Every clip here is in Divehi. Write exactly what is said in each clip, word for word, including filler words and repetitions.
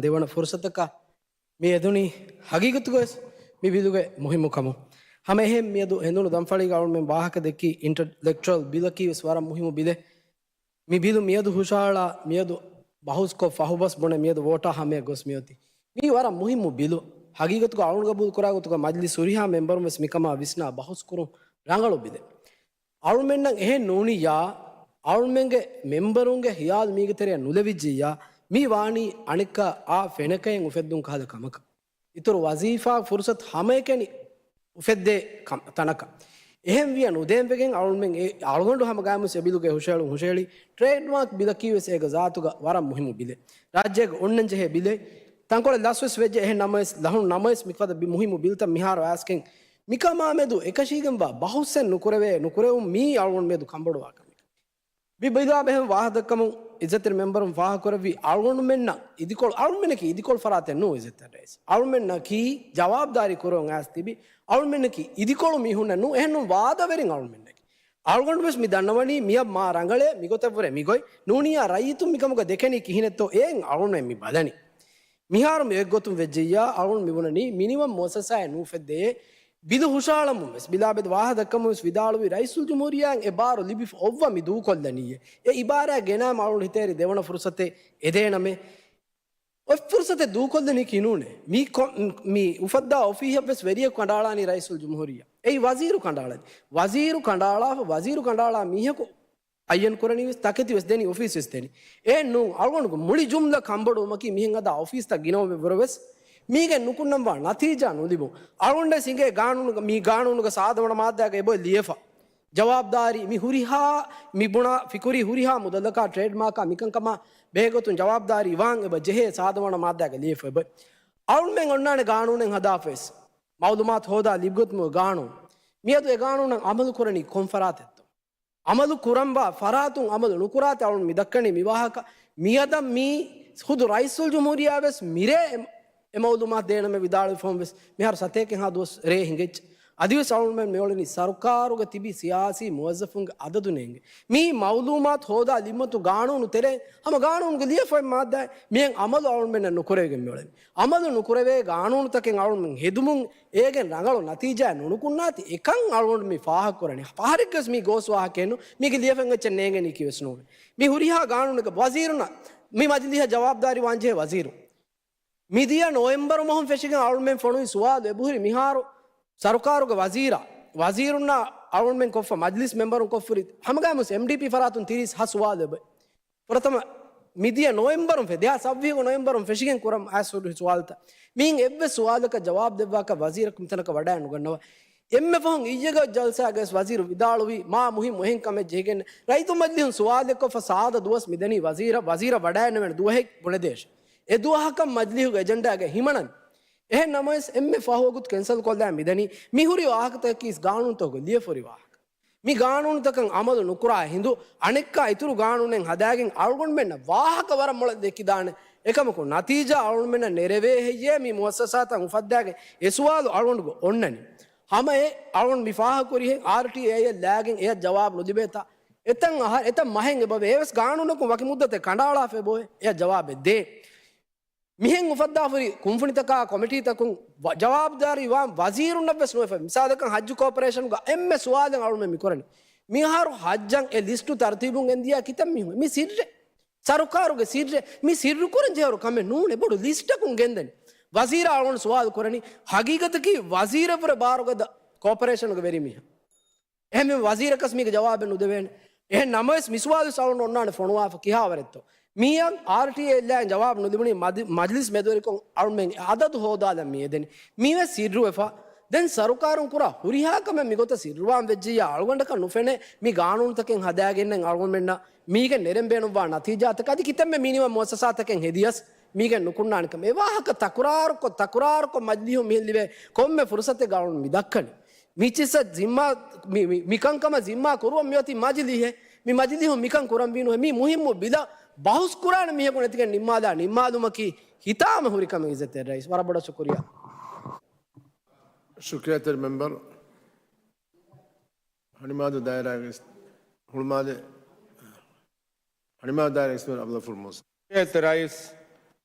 ދެވަނަ ފުރުސަތަކަށް މި އެދުނީ ހަގީގަތުގަވެސް މި ބިލުގެ މުހިއްމުކަމުން. ހަމަ އެހެން މިއަދު ހެނދުނު ދަންފަޅީގަ އަޅުމެން ވާހަކަ ދެއްކި އިންޓަލެކްޗުއަލް ބިލަކީ ވެސް ވަރަށް މުހިއްމު ބިލެއް. މި ބިލު މިއަދު ހުށަހަޅާ، މިއަދު ބަހުސްކޮށް ފަހުބަސް ބުނެ މިއަދު ވޯޓާ ހަމަޔަށް ގޮސް މިއޮތީ. މީ ވަރަށް މުހިއްމު ބިލު. ހަގީގަތުގަ އަޅުން ގަބޫލު ކުރާ ގޮތުގަ މަޖިލިސް ހުރިހާ މެމްބަރުން ވެސް މިކަމާ ވިސްނާ ބަހުސް ކުރުން ރަނގަޅު ބިލެއް. އަޅުމެންނަށް އެހެން ނޫނިއްޔާ، އަޅުމެންގެ މެމްބަރުންގެ ހިޔާލު މީގެ ތެރެއަށް ނުލެވިއްޖިއްޔާ، މީ ވާނީ އަނެއްކާ އާ ފެނަކައެއް އުފެއްދުން ކަހަލަ ކަމަކަށް. އިތުރު ވަޒީފާ ފުރުސަތު ހަމައެކަނި އުފެއްދޭ ކަމް-، ތަނަކަށް. އެހެން ވިޔަ ނުދޭން ވެގެން އަޅުމެން އެ އަޅުގަނޑު ހަމަ ގާތްމުސް އެ ބިލުގެ ހުށަހެޅުން ހުށަހެޅި. ޓްރޭޑްމާކް ބިލަކީ ވެސް އޭގެ ޒާތުގަ ވަރަށް މުހިއްމު ބިލެއް. ރާއްޖޭގަ އޮންނަން ޖެހޭ ބިލެއް. ތަންކޮޅެއް ލަސްވެސް ވެއްޖެ. އެހެން ނަމަވެސް، ލަހުން ނަމަވެސް މިފަދަ ބި-، މުހިއްމު ބިލްތައް މިހާރު އައިސްގެން މިކަމާމެދު އެކަށީގެންވާ ބަހުސްއެއް ނުކުރެވޭ، ނުކުރެވުން މީ އަޅުގަނޑުމެދު ކަންބޮޑުވާ ކަމެއް. މި ބިލާ ބެހެން ވާހަކަދައްކަމުން އިއްޒަތްތެރި މެމްބަރުން ފާހަގަކުރެއްވި އަޅުގަނޑުމެންނަށް އިދިކޮޅު، އަޅުމެންނަކީ އިދިކޮޅު ފަރާތެއް ނޫ އިއްޒަތްތެރި ރައީސް. އަޅުމެންނަކީ ޖަވާބުދާރީ ކުރަވަން އައިސް ތިބި އަޅުމެންނަކީ އިދިކޮޅު މީހުންނެއް ނޫ، އެހެންނޫން ވާދަވެރިން އަޅުމެންނަކީ. އަޅުގަނޑު ވެސް މި ދަންނަވަނީ މިއަށް މާ ރަނގަޅޭ، މިގޮތަށްވުރެ މިގޮތް ނޫނިއްޔާ ރައްޔިތުން މިކަމުގަ ދެކެނީ ކިހިނެއްތޯ އޭން އަޅުން މި ބަލަނީ. މިހާރު މި އެއްގޮތުން ވެއްޖެއްޔާ އަޅުން މި ބުނަނީ މިނިވަން މުއައްސަސާއެއް ނޫފެއްދޭ ބިލު ހުށަހަޅަމުން ވެސް، ބިލާ ބެދު ވާހަކަ ދައްކަމުން ވެސް ވިދާޅުވި ރައީސުލްޖުމްހޫރިއްޔާއަށް އެ ބާރު ލިބިފަ އޮއްވަ މި ދޫކޮށްލަނީއޭ. އެ އިބާރާތް ގެނައިމަ އަޅުން ހިތަށް އެރި ދެވަނަ ފުރުސަތެއް އެދޭނަމޭ. އޮތް ފުރުސަތެއް ދޫކޮށްލަނީކީ ނޫނޭ. މީ ކޮ-، މި އުފައްދާ އޮފީހަށް ވެސް ވެރިޔަކު ކަނޑައަޅާނީ ރައީސުލްޖުމްހޫރިއްޔާ. އެއީ ވަޒީރު ކަނޑައަޅަނީ. ވަޒީރު ކަނޑައަޅާފަ، ވަޒީރު ކަނޑައަޅާ މީހަކު އައްޔަން ކުރަނީ ވެސް، ތަކެތި ވެސް ދެނީ އޮފީސް ވެސް ދެނީ. އެހެން ނޫން، އަޅުގަނޑުގެ މުޅި ޖުމްލަ ކަންބޮޑުވުމަކީ މިހެން ހަދާ އޮފީސްތައް ގިނަވުމެއް ވުރެ ވެސް މީގެ ނުކުންނަންވާ ނަތީޖާ ނުލިބުން. އަޅުގަނޑަށް އިނގޭ ގާނޫނުގަ، މި ގާނޫނުގެ ސާދަވަނަ މާއްދާގަ އެބަ ލިޔެފަ. ޖަވާބުދާރީ މި ހުރިހާ، މި ބުނާ ފިކުރީ ހުރިހާ މުދަލަކާ ޓްރޭޑްމާކާ މިކަންކަމާ ބެހޭގޮތުން ޖަވާބުދާރީ ވާން އެބަ ޖެހޭ ސާދަވަނަ މާއްދާގަ ލިޔެފަ އެބަ. އަޅުމެން އޮންނާނެ ގާނޫނެއް ހަދާފަވެސް. މައުލޫމާތު ހޯދާ ލިބިގަތުމުގެ ގާނޫނު. މިއަދު އެ ގާނޫނަށް އަމަލު ކުރަނީ ކޮން ފަރާތެއްތޯ؟ އަމަލު ކުރަންވާ ފަރާތުން އަމަލު ނުކުރާތި އަޅުން މި ދައްކަނީ މި ވާހަކަ. މިއަދަށް މީ ޚުދު ރައީސުލްޖުމްހޫރިއްޔާ ވެސް މިރޭ އެ، އެ މައުލޫމާތު ދޭނަމޭ ވިދާޅުވި ފަހުން ވެސް މިހާރު ސަތޭކައެއްހާ ދުވަސް ރޭ ހިނގައްޖެ. އަދިވެސް އަޅުންމެން މިއުޅެނީ ސަރުކާރުގަ ތިބި ސިޔާސީ މުވައްޒަފުންގެ އަދަދު ނޭނގެ. މީ މައުލޫމާތު ހޯދާ ލިބުމަތު ގާނޫނު ތެރޭ ހަމަ ގާނޫނުގެ ލިޔެފައި މާއްދާއެއް މިހެން އަމަލު އަޅުންމެންނަށް ނުކުރެވިގެން މިއުޅެނީ. އަމަލު ނުކުރެވޭ ގާނޫނުތަކެއް އަޅުންމެން ހެދުމުން އޭގެން ރަނގަޅު ނަތީޖާއެއް ނުނުކުންނާތި އެކަން އަޅުގަނޑު މި ފާހަގަކުރަނީ. ފަހަރެއްގަސް މީ ގޯސް ވާހަކައެއްނު، މީގެ ލިޔެފައި އެއްޗެއް ނޭނގެނީކީ ވެސް ނޫނޭ. މި ހުރިހާ ގާނޫނެއްގަ ވަޒީރުންނަށް މި މަޖިލީހަށް ޖަވާބުދާރީ ވާންޖެހޭ ވަޒީރު. މިދިޔަ ނޮވެމްބަރު މަހުން ފެށިގެން އަޅުމެން ފޮނުވި ސުވާލު އެބަހުރި މިހާރު ސަރުކާރުގެ ވަޒީރާ، ވަޒީރުންނާ އަޅުމެން ކޮށްފަ މަޖިލިސް މެމްބަރުން ކޮށްފުރި ހަމަގާމުސް އެމްޑީޕީ ފަރާތުން ތިރީސް ހަ ސުވާލު އެބަ. ފުރަތަމަ މިދިޔަ ނޮވެމްބަރުން ފެ-، ދެހާސް ސައްވީހުގެ ނޮވެމްބަރުން ފެށިގެން ކުރަމު އައިސް ހުރި ސުވާލުތައް. މިއިން އެއްވެސް ސުވާލަކަށް ޖަވާބު ދެއްވާކަށް ވަޒީރަކު މިތަނަކަށް ވަޑައެއް ނުގަންނަވަ. އެންމެ ފަހުން އިއްޔެގެ ޖަލްސާގައި ވަޒީރު ވިދާޅުވީ މާ މުހިއްމު އެހެން ކަމެއް ޖެހިގެން ރައްޔިތު މަޖިލީހުން ސުވާލެއްކޮށްފަ ސާދަ ދުވަސް މިދަނީ ވަޒީރަށް، ވަޒީރަށް ވަޑައެއް ނުވޭނެ ދުވަހެއް ބުނެދޭށޭ. އެ ދުވަހަކަށް މަޖިލީހުގެ އެޖެންޑާގައި ހިމަނަން. އެހެން ނަމަވެސް އެންމެ ފަހު ވަގުތު ކެންސަލް ކޮށްލާ މިދަނީ. މި ހުރި ވާހަކަތަކަކީ ގާނޫނުތަކުގެ ލިޔެފަ ހުރި ވާހަކަ. މި ގާނޫނުތަކަށް އަމަލު ނުކުރާ ހިނދު، އަނެއްކާ އިތުރު ގާނޫނެއް ހަދާގެން އަޅުގަނޑުމެންނަށް ވާހަކަ ވަރަށް މޮޅަށް ދެއްކިދާނެ. އެކަމަކު ނަތީޖާ އަޅުގަނޑުމެންނަށް ނެރެވޭ ހެއްޔޭ މި މުއައްސަސާތައް އުފައްދާގެން އެ ސުވާލު އަޅުގަނޑުގެ އޮންނަނީ. ހަމައެ އަޅުގަނޑު މި ފާހަގަކުރިހެން އާރްޓީއޭއަށް ލާގެން އެޔަށް ޖަވާބު ނުލިބޭތާ. އެތައް އަހަރެއް، އެތައް މަހެއް އެބަވޭ. އެވެސް ގާނޫނަކުން ވަކި މުއްދަތެއް ކަނޑައަޅާފަ އެބައޮތް އެޔަށް ޖަވާބެއް ދޭ. މިހެން އުފައްދާފަ ހުރި ކުންފުނިތަކާ ކޮމިޓީތަކުން ވަ-، ޖަވާބުދާރީ ވާން ވަޒީރުންނަށް ވެސް ނުވެފަ. މިސާލަކަށް ހައްޖު ކޯޕަރޭޝަނުގަ އެންމެ ސުވާލެއް އަޅުމެން މި ކުރަނީ. މިހާރު ހައްޖަށް އެ ލިސްޓު ތަރުތީބުން ގެންދިޔާ ކިތައް މީހުން؟ މި ސިއްރެއް. ސަރުކާރުގެ ސިއްރެއް. މި ސިއްރު ކުރަން ޖެހޭ ހުރި ކަމެއް ނޫނޭ. ބޮޑު ލިސްޓަކުން ގެންދަނީ. ވަޒީރާ އަޅުގަނޑު ސުވާލު ކުރަނީ. ހަގީގަތަކީ ވަޒީރެއްވުރެ ބާރުގަދަ ކޯޕަރޭޝަނުގެ ވެރިމީހާ. އެހެންވީމަ ވަޒީރަކަސް މީގެ ޖަވާބެއް ނުދެވޭނެ. އެހެން ނަމަވެސް މި ސުވާލު އަޅުން އޮންނާނެ ފޮނުވާފަ ކިހާވަރެއްތޯ. މީއަށް އާރްޓީއޭ ލާއިން ޖަވާބު ނުލިބުނީ މަދި-، މަޖިލިސް މެދުވެރިކޮށް އަޅުމެން އަދަދު ހޯދާލަން މި އެދެނީ. މީވެސް ސިއްރުވެފަ. ދެން ސަރުކާރުން ކުރާ ހުރިހާ ކަމެއް މިގޮތަށް ސިއްރުވާން ވެއްޖިއްޔާ އަޅުގަނޑަކަށް ނުފެނޭ މި ގާނޫނުތަކެއް ހަދާގެންނެއް އަޅުގަނޑުމެންނަށް މީގެން ނެރެން ބޭނުންވާ ނަތީޖާތަކަށް އަދި ކިތަންމެ މިނިވަން މުއައްސަސާތަކެއް ހެދިޔަސް މީގެން ނުކުންނާނެ ކަމެއް. އެ ވާހަކަ ތަކުރާރުކޮށް، ތަކުރާރުކޮށް މަޖިލީހުން މިހެން ލިބޭ ކޮންމެ ފުރުސަތެއްގަ އަޅުން މި ދައްކަނީ. މި ޗިއްސަ ޒިންމާ، މި، މި، މިކަންކަމަށް ޒިންމާ ކުރުވަން މިއޮތީ މަޖިލީހެއް. މި މަޖިލީހުން މިކަން ކުރަންވީ ނުހޭ. މި މުހިއްމު ބިލަށް ބަހުސް ކުރާނެ މީހަކު ނެތިގެން ނިންމާލާ ނިންމާލުމަކީ ހިތާމަ ހުރި ކަމެއް އިއްޒަތްތެރި ރައީސް. ވަރަށް ބޮޑަށް ޝުކުރިއްޔާ. ޝުކްރިޔާތެރި މެމްބަރު. ހަނިމާދު ދާއިރާގެ ހުޅުމާލެ، ހަނިމާދު ދާއިރާގެ އިސް އަބްދުލް ޣަފޫރު މޫސާ. ޝުކްރިޔާތެރި ރައީސް.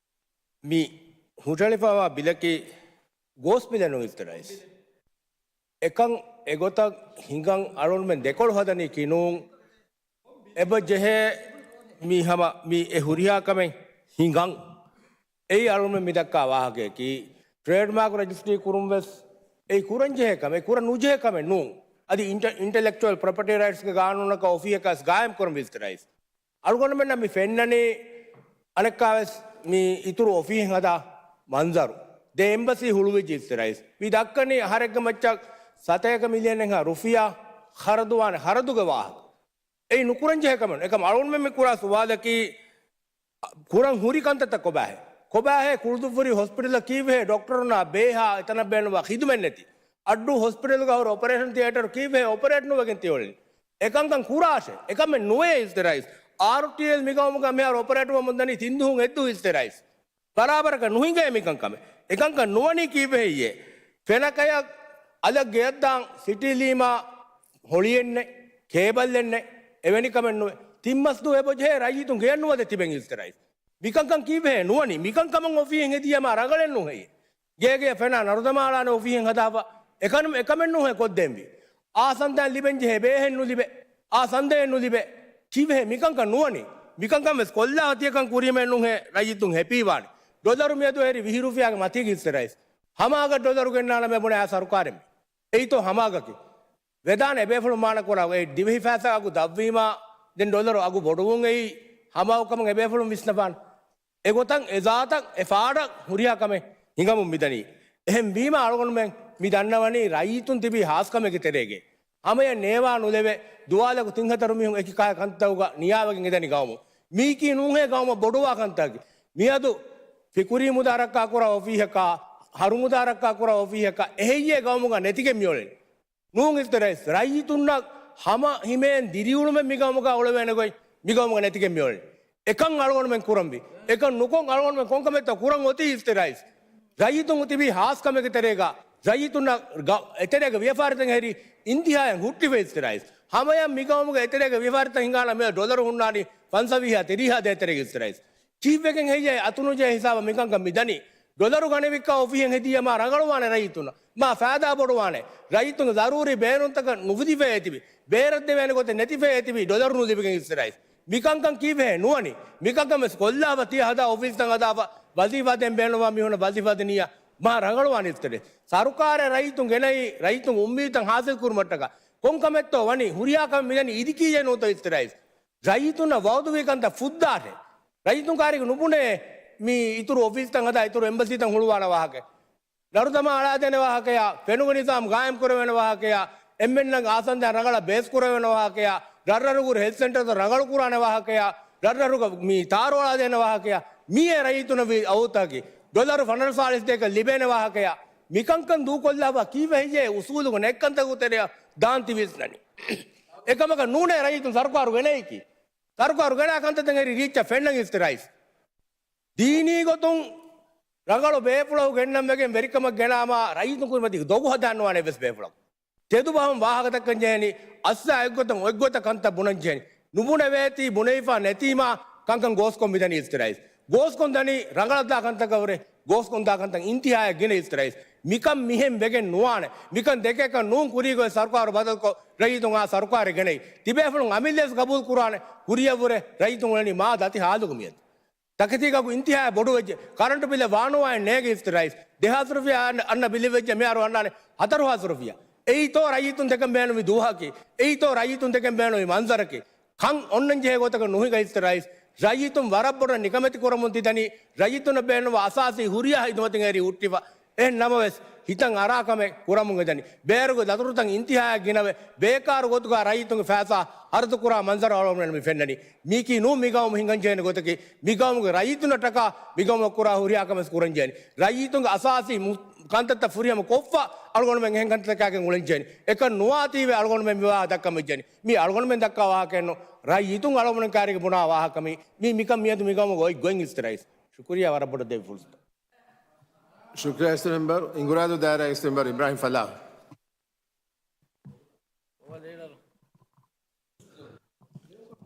މި ހުށަހެޅިފައިވާ ބިލަކީ ގޯސް ބިލެއް ނޫން އިސްތިރާއިސް. އެކަން އެގޮތަށް ހިނގަން އަޅުގަނޑުމެން ދެކޮޅު ހަދަނީކީ ނޫން. އެބަ ޖެހޭ މި ހަމަ މި އެ ހުރިހާ ކަމެއް ހިނގަން. އެއީ އަޅުގަނޑުމެން މި ދައްކާ ވާހަކަޔަކީ، ޓްރޭޑްމާކް ރަޖިސްޓްރީ ކުރުން ވެސް އެއީ ކުރަން ޖެހޭ ކަމެއް، ކުރަން ނުޖެހޭ ކަމެއް ނޫން. އަދި އިންޓަ-، އިންޓަލެކްޗުއަލް ޕްރޮޕަޓީ ރައިޓްސްގެ ގާނޫނަކަށް އޮފީހަކަށް ގާއިމް ކުރަން ވީ އިސްތިރާއިސް. އަޅުގަނޑުމެންނަށް މި ފެންނަނީ އަނެއްކާވެސް މި އިތުރު އޮފީހެއް ހަދާ މަންޒަރު. ދެ އެމްބަސީ ހުޅުވިއްޖެ އިސްތިރާއިސް. މި ދައްކަނީ އަހަރެއްގެ މައްޗަށް ސަތޭކަ މިލިއަނެއްހާ ރުފިޔާ ޚަރަދުވާނެ ޚަރަދުގެ ވާހަކަ. އެއީ ނުކުރަން ޖެހޭ ކަމެއް. އެކަމް އަޅުގަނޑުމެން މި ކުރާ ސުވާލަކީ، ކުރަން ހުރި ކަންތައްތައް ކޮބާހޭ؟ ކޮބާހޭ ކުޅުދުއްފުރި ހޮސްޕިޓަލަށް ކީއްވެހޭ ޑޮކްޓަރުންނާ ބޭހާ އެތަނަށް ބޭނުންވާ ޚިދުމަތް ނެތި؟ އައްޑޫ ހޮސްޕިޓަލުގަ ހުރި އޮޕަރޭޝަން ތިއޭޓަރު ކީއްވެހޭ އޮޕަރޭޓް ނުވެގެން ތިއުޅެނީ؟ އެކަންކަން ކުރާށޭ. އެކަމެއް ނުވޭ އިސްތިރާއިސް. އާރުޓީއެލް މިގައުމުގަ މިހާރު އޮޕަރޭޓް ވަމުން ދަނީ ތިން ދުވަހުން އެއްދުވަހު އިސްތިރާއިސް. ބަރާބަރަކަށް ނުހިނގޭ މިކަންކަމެއް. އެކަންކަން ނުވަނީ ކީއްވެހެއްޔޭ؟ ފެނަކަޔަށް އަލަށް ގެޔަށްދާން ސިޓީ ލީމާ ހޮޅިއެއްނެއް، ކޭބަލްއެއްނެއް، އެވެނި ކަމެއް ނުވޭ. ތިން މަސް ދުވަހު އެބަޖެހޭ ރައްޔިތުން ގެޔަށް ނުވަދެ ތިބެން އިސްތިރާއިސް. މިކަންކަން ކީއްވެހޭ ނުވަނީ؟ މިކަންކަމަށް އޮފީހެއް ހެދިޔަމާ ރަނގަޅެއް ނުހެއްޔޭ. ގޭގެޔަށް ފެނާ ނަރުދަމާ އަޅާނެ އޮފީހެއް ހަދާފަ. އެކަން، އެކަމެއް ނުހެއްޔޭ ކޮށްދޭންވީ. އާ ސަންދައިން ލިބެންޖެހޭ ބޭހެއް ނުލިބޭ. އާ ސަންދައެއް ނުލިބޭ. ކީއްވެހޭ މިކަންކަން ނުވަނީ؟ މިކަންކަން ވެސް ކޮށްލާފަ ތިޔަކަން ކުރީމައެއް ނުހެއްޔޭ ރައްޔިތުން ހެޕީވާނެ. ޑޮލަރު މިއަދު އެހެރީ ވިހި ރުފިޔާގެ މަތީގަ އިސްތިރާއިސް. ހަމައަގަށް ޑޮލަރު ގެންނާނަމޭ ބުނެ އާ ސަރުކާރެއް މި. އެއީތޯ ހަމައަގަކީ. ވެދާނެ އެބޭފުޅުން މާނަ ކުރާ އެ ދިވެހި ފައިސާ އަގު ދަށްވީމާ ދެން ޑޮލަރު އަގު ބޮޑުވުން އެއީ ހަމައަކު ކަމަށް އެބޭފުޅުން ވިސްނަފާނެ. އެގޮތަށް އެ ޒާތަށް އެ ފާޑަށް ހުރިހާ ކަމެއް ހިނގަމުން މިދަނީ. އެހެން ވީމާ އަޅުގަނޑުމެން މި ދަންނަވަނީ ރައްޔިތުން ތިބީ ހާސްކަމެއްގެ ތެރޭގައި. ހަމަޔަށް ނޭވާ ނުލެވޭ ދުވާލަކު ތިން ހަތަރު މީހުން އެކި ކާ ކަންތައްގަ ނިޔާވެގެން އެދަނީ ގައުމު. މީކީ ނޫންހޭ ގައުމަށް ބޮޑުވާ ކަންތަކަކީ. މިއަދު ފިކުރީ މުދާ ރައްކާކުރާ އޮފީހަކާ، ހަރު މުދާ ރައްކާކުރާ އޮފީހަކާ އެހެއްޔޭ ގައުމުގަ ނެތިގެން މިއުޅެނީ؟ ނޫން އިސްތިރާއިސް. ރައްޔިތުންނަށް ހަމަ ހިމޭން ދިރިއުޅުމެއް މިގައުމުގަ އުޅެވޭނެ ގޮތް މިގައުމުގަ ނެތިގެން މިއުޅެނީ. އެކަން އަޅުގަނޑުމެން ކުރަންވީ. އެކަން ނުކޮށް އަޅުގަނޑުމެން ކޮންކަމެއްތޯ ކުރަން އޮތީ އިސްތިރާއިސް. ރައްޔިތުން ތިބީ ހާސްކަމެއްގެ ތެރޭގަ، ރައްޔިތުންނަށް ގަ-، އެތެރޭގެ ވިޔަފާރިތައް ހެރީ އިންތިހާޔަށް ހުއްޓިފަ އިސްތިރާއިސް. ހަމަޔަށް މިގައުމުގެ އެތެރޭގެ ވިޔަފާރިތައް ހިނގާނަމޭ ޑޮލަރު ހުންނާނީ ފަންސަވީހާ ތިރީހާ ދޭތެރޭގެ އިސްތިރާއިސް. ކީއްވެގެން ހެއްޔޭ އަތުނުޖެހޭ ހިސާބަށް މިކަންކަން މިދަނީ؟ ޑޮލަރު ގަނެވިއްކާ އޮފީހެއް ހެދިޔަމާ ރަނގަޅުވާނެ ރައްޔިތުންނަށް. މާ ފައިދާ ބޮޑުވާނެ. ރައްޔިތުންގެ ޒަރޫރީ ބޭނުންތަކަށް ނުފުދިފައޭ ތިބި. ބޭރަށްދެވޭނެ ގޮތެއް ނެތިފައޭ ތިބި. ޑޮލަރު ނުލިބިގެން އިސްތިރާއިސް. މިކަންކަން ކީއްވެހޭ ނުވަނީ؟ މިކަންކަން ވެސް ކޮށްލާފަ ތިޔަ ހަދާ އޮފީސްތައް ހަދާފަ ވަޒީފާ ދޭން ބޭނުންވާ މީހުންނަށް ވަޒީފާ ދިނިޔާ މާ ރަނގަޅުވާނެ އިސްތިރެ. ސަރުކާރެއް ރައްޔިތުން ގެނައީ، ރައްޔިތުން އުއްމީދުތައް ހާސިލް ކުރުމަށްޓަކާ. ކޮންކަމެއްތޯ ވަނީ؟ ހުރިހާ ކަމެއް މިދަނީ އިދިކީއޭ ނޫންތޯ އިސްތިރާއިސް؟ ރައްޔިތުންނަށް ވައުދުވި ކަންތައް ފުއްދާށޭ. ރައްޔިތުން ކާރިގަ ނުބުނޭ މި އިތުރު އޮފީސްތައް ހަދާ އިތުރު އެމްބަސީތައް ހުޅުވާނެ ވާހަކަ. ނަރުދަމާ އަޅާދޭނެ ވާހަކަޔާ، ފެނުގެ ނިޒާމް ގާއިމް ކުރެވޭނެ ވާހަކަޔާ، އެންމެންނަށް އާސަންދަ ރަނގަޅަށް ބޭސް ކުރެވޭނެ ވާހަކަޔާ، ރަށްރަށުގުރު ހެލްތް ސެންޓަރތައް ރަނގަޅު ކުރާނެ ވާހަކަޔާ، ރަށްރަށުގަ މި ތާރު އަޅާދޭނެ ވާހަކަޔާ، މިއޭ ރައްޔިތުންނަށް ވީ އައުތަކީ. ޑޮލަރު ފަނަރަ ސާޅީސް ދޭކަށް ލިބޭނެ ވާހަކަޔާ، މިކަންކަން ދޫކޮށްލާފަ ކީއްވެ ހެއްޔޭ އުސޫލުގަ ނެތް ކަންތަކުގެ ތެރެއަށް ދާން ތި ވިސްނަނީ؟ އެކަމަކަށް ނޫނޭ ރައްޔިތުން ސަރުކާރު ގެނައީކީ. ސަރުކާރު ގެނާ ކަންތައްތައް ހެރީ ރީއްޗަށް ފެންނަން އިސްތިރާއިސް. ދީނީ ގޮތުން ރަނގަޅު ބޭފުޅަކު ގެންނަން ވެގެން ވެރިކަމަށް ގެނާމާ ރައްޔިތުން ކުރިމަތީގެ ދޮގު ހަދާން ނުވާނެ އެއްވެސް ބޭފުޅަކު. ތެދު ބަހުން ވާހަކަ ދައްކަން ޖެހެނީ، އައްސާ އެއްގޮތަށް އޮތްގޮތަށް ކަންތައް ބުނަން ޖެހެނީ. ނުބުނެވޭތީ ބުނެވިފަ ނެތީމާ ކަންކަން ގޯސްކޮށް މިދަނީ އިސްތިރާއިސް. ގޯސްކޮށް ދަނީ ރަނގަޅަށް ދާ ކަންތަކަށް ވުރެ ގޯސްކޮށް ދާ ކަންތައް އިންތިހާޔަށް ގިނަ އިސްތިރާއިސް. މިކަން މިހެން ވެގެން ނުވާނެ. މިކަން ދެކޭކަށް ނޫން ކުރީގޮތް ސަރުކާރު ބަދަލުކޮށް ރައްޔިތުން އާ ސަރުކާރެއް ގެނައީ. ތިބޭފުޅުން އަމިއްލަވެސް ގަބޫލު ކުރާނެ. ކުރިއަށްވުރެ ރައްޔިތުން އުޅެނީ މާ ދަތި ހާލުގަ މިއަދު. ތަކެތީގެ އަގު އިންތިހާޔަށް ބޮޑުވެއްޖެ. ކަރަންޓު ބިލެއް ވާނުވާއެއް ނޭގެ އިސްތިރާއިސް. ދެހާސް ރުފިޔާ އަންނަ، އަންނަ ބިލެއް ވެއްޖެ މިހާރު އަންނާނެ ހަތަރު ހާސް ރުފިޔާ. އެއީތޯ ރައްޔިތުން ދެކެން ބޭނުމި ދުވަހަކީ. އެއީތޯ ރައްޔިތުން ދެކެން ބޭނުމި މަންޒަރަކީ. ކަން އޮންނަން ޖެހޭ ގޮތަކަށް ނުހިނގާ އިސްތިރާއިސް. ރައްޔިތުން ވަރަށް ބޮޑަށް ނިކަމެތި ކުރަމުން ތިދަނީ. ރައްޔިތުންނަށް ބޭނުންވާ އަސާސީ ހުރިހާ ހިދުމަތެއް އެރި ހުއްޓިފަ. އެހެން ނަމަވެސް، ހިތަށް އަރާ ކަމެއް ކުރަމުން އެދަނީ. ބޭރުގެ ދަތުރުތައް އިންތިހާޔަށް ގިނަވެ، ބޭކާރު ގޮތުގަ ރައްޔިތުންގެ ފައިސާ ހަރަދުކުރާ މަންޒަރު އަޅުގަނޑުމެން މި ފެންނަނީ. މީކީ ނޫން މިގައުމު ހިނގަންޖެހޭނެ ގޮތަކީ، މިގައުމުގެ ރައްޔިތުންނަށްޓަކާ މިގައުމަށް ކުރާ ހުރިހާ ކަމެއް ކުރަންޖެހޭނީ. ރައްޔިތުންގެ އަސާސީ މު-، ކަންތައްތައް ފުރިހަމަ ކޮށްފަ އަޅުގަނޑުމެން އެހެން ކަންތައްތަކާގެން އުޅެންޖެހޭނީ. އެކަން ނުވާތީވެ އަޅުގަނޑުމެން މިވާހަކަ ދައްކަން ވެއްޖެނީ. މީ އަޅުގަނޑުމެން ދައްކާ ވާހަކައެއްނު، ރައްޔިތުން އަޅުގަނޑުމެން ކާރިގަ ބުނާ ވާހަކަ މީ. މީ މިކަން މިއަދު މިގައުމުގަ އޮތް ގޮތް އިސްތިރާއިސް. ޝުކުރިއްޔާ ވަރަށް ބޮޑަށް ދެއްވި ފުރުސަތަށް. ޝުކުރިއްޔާ އިސްތިރާ މެމްބަރު. އިނގުރާދޫ ދާއިރާ އިސްތިރާ މެމްބަރު އިބްރާހިމް ފަލާހް.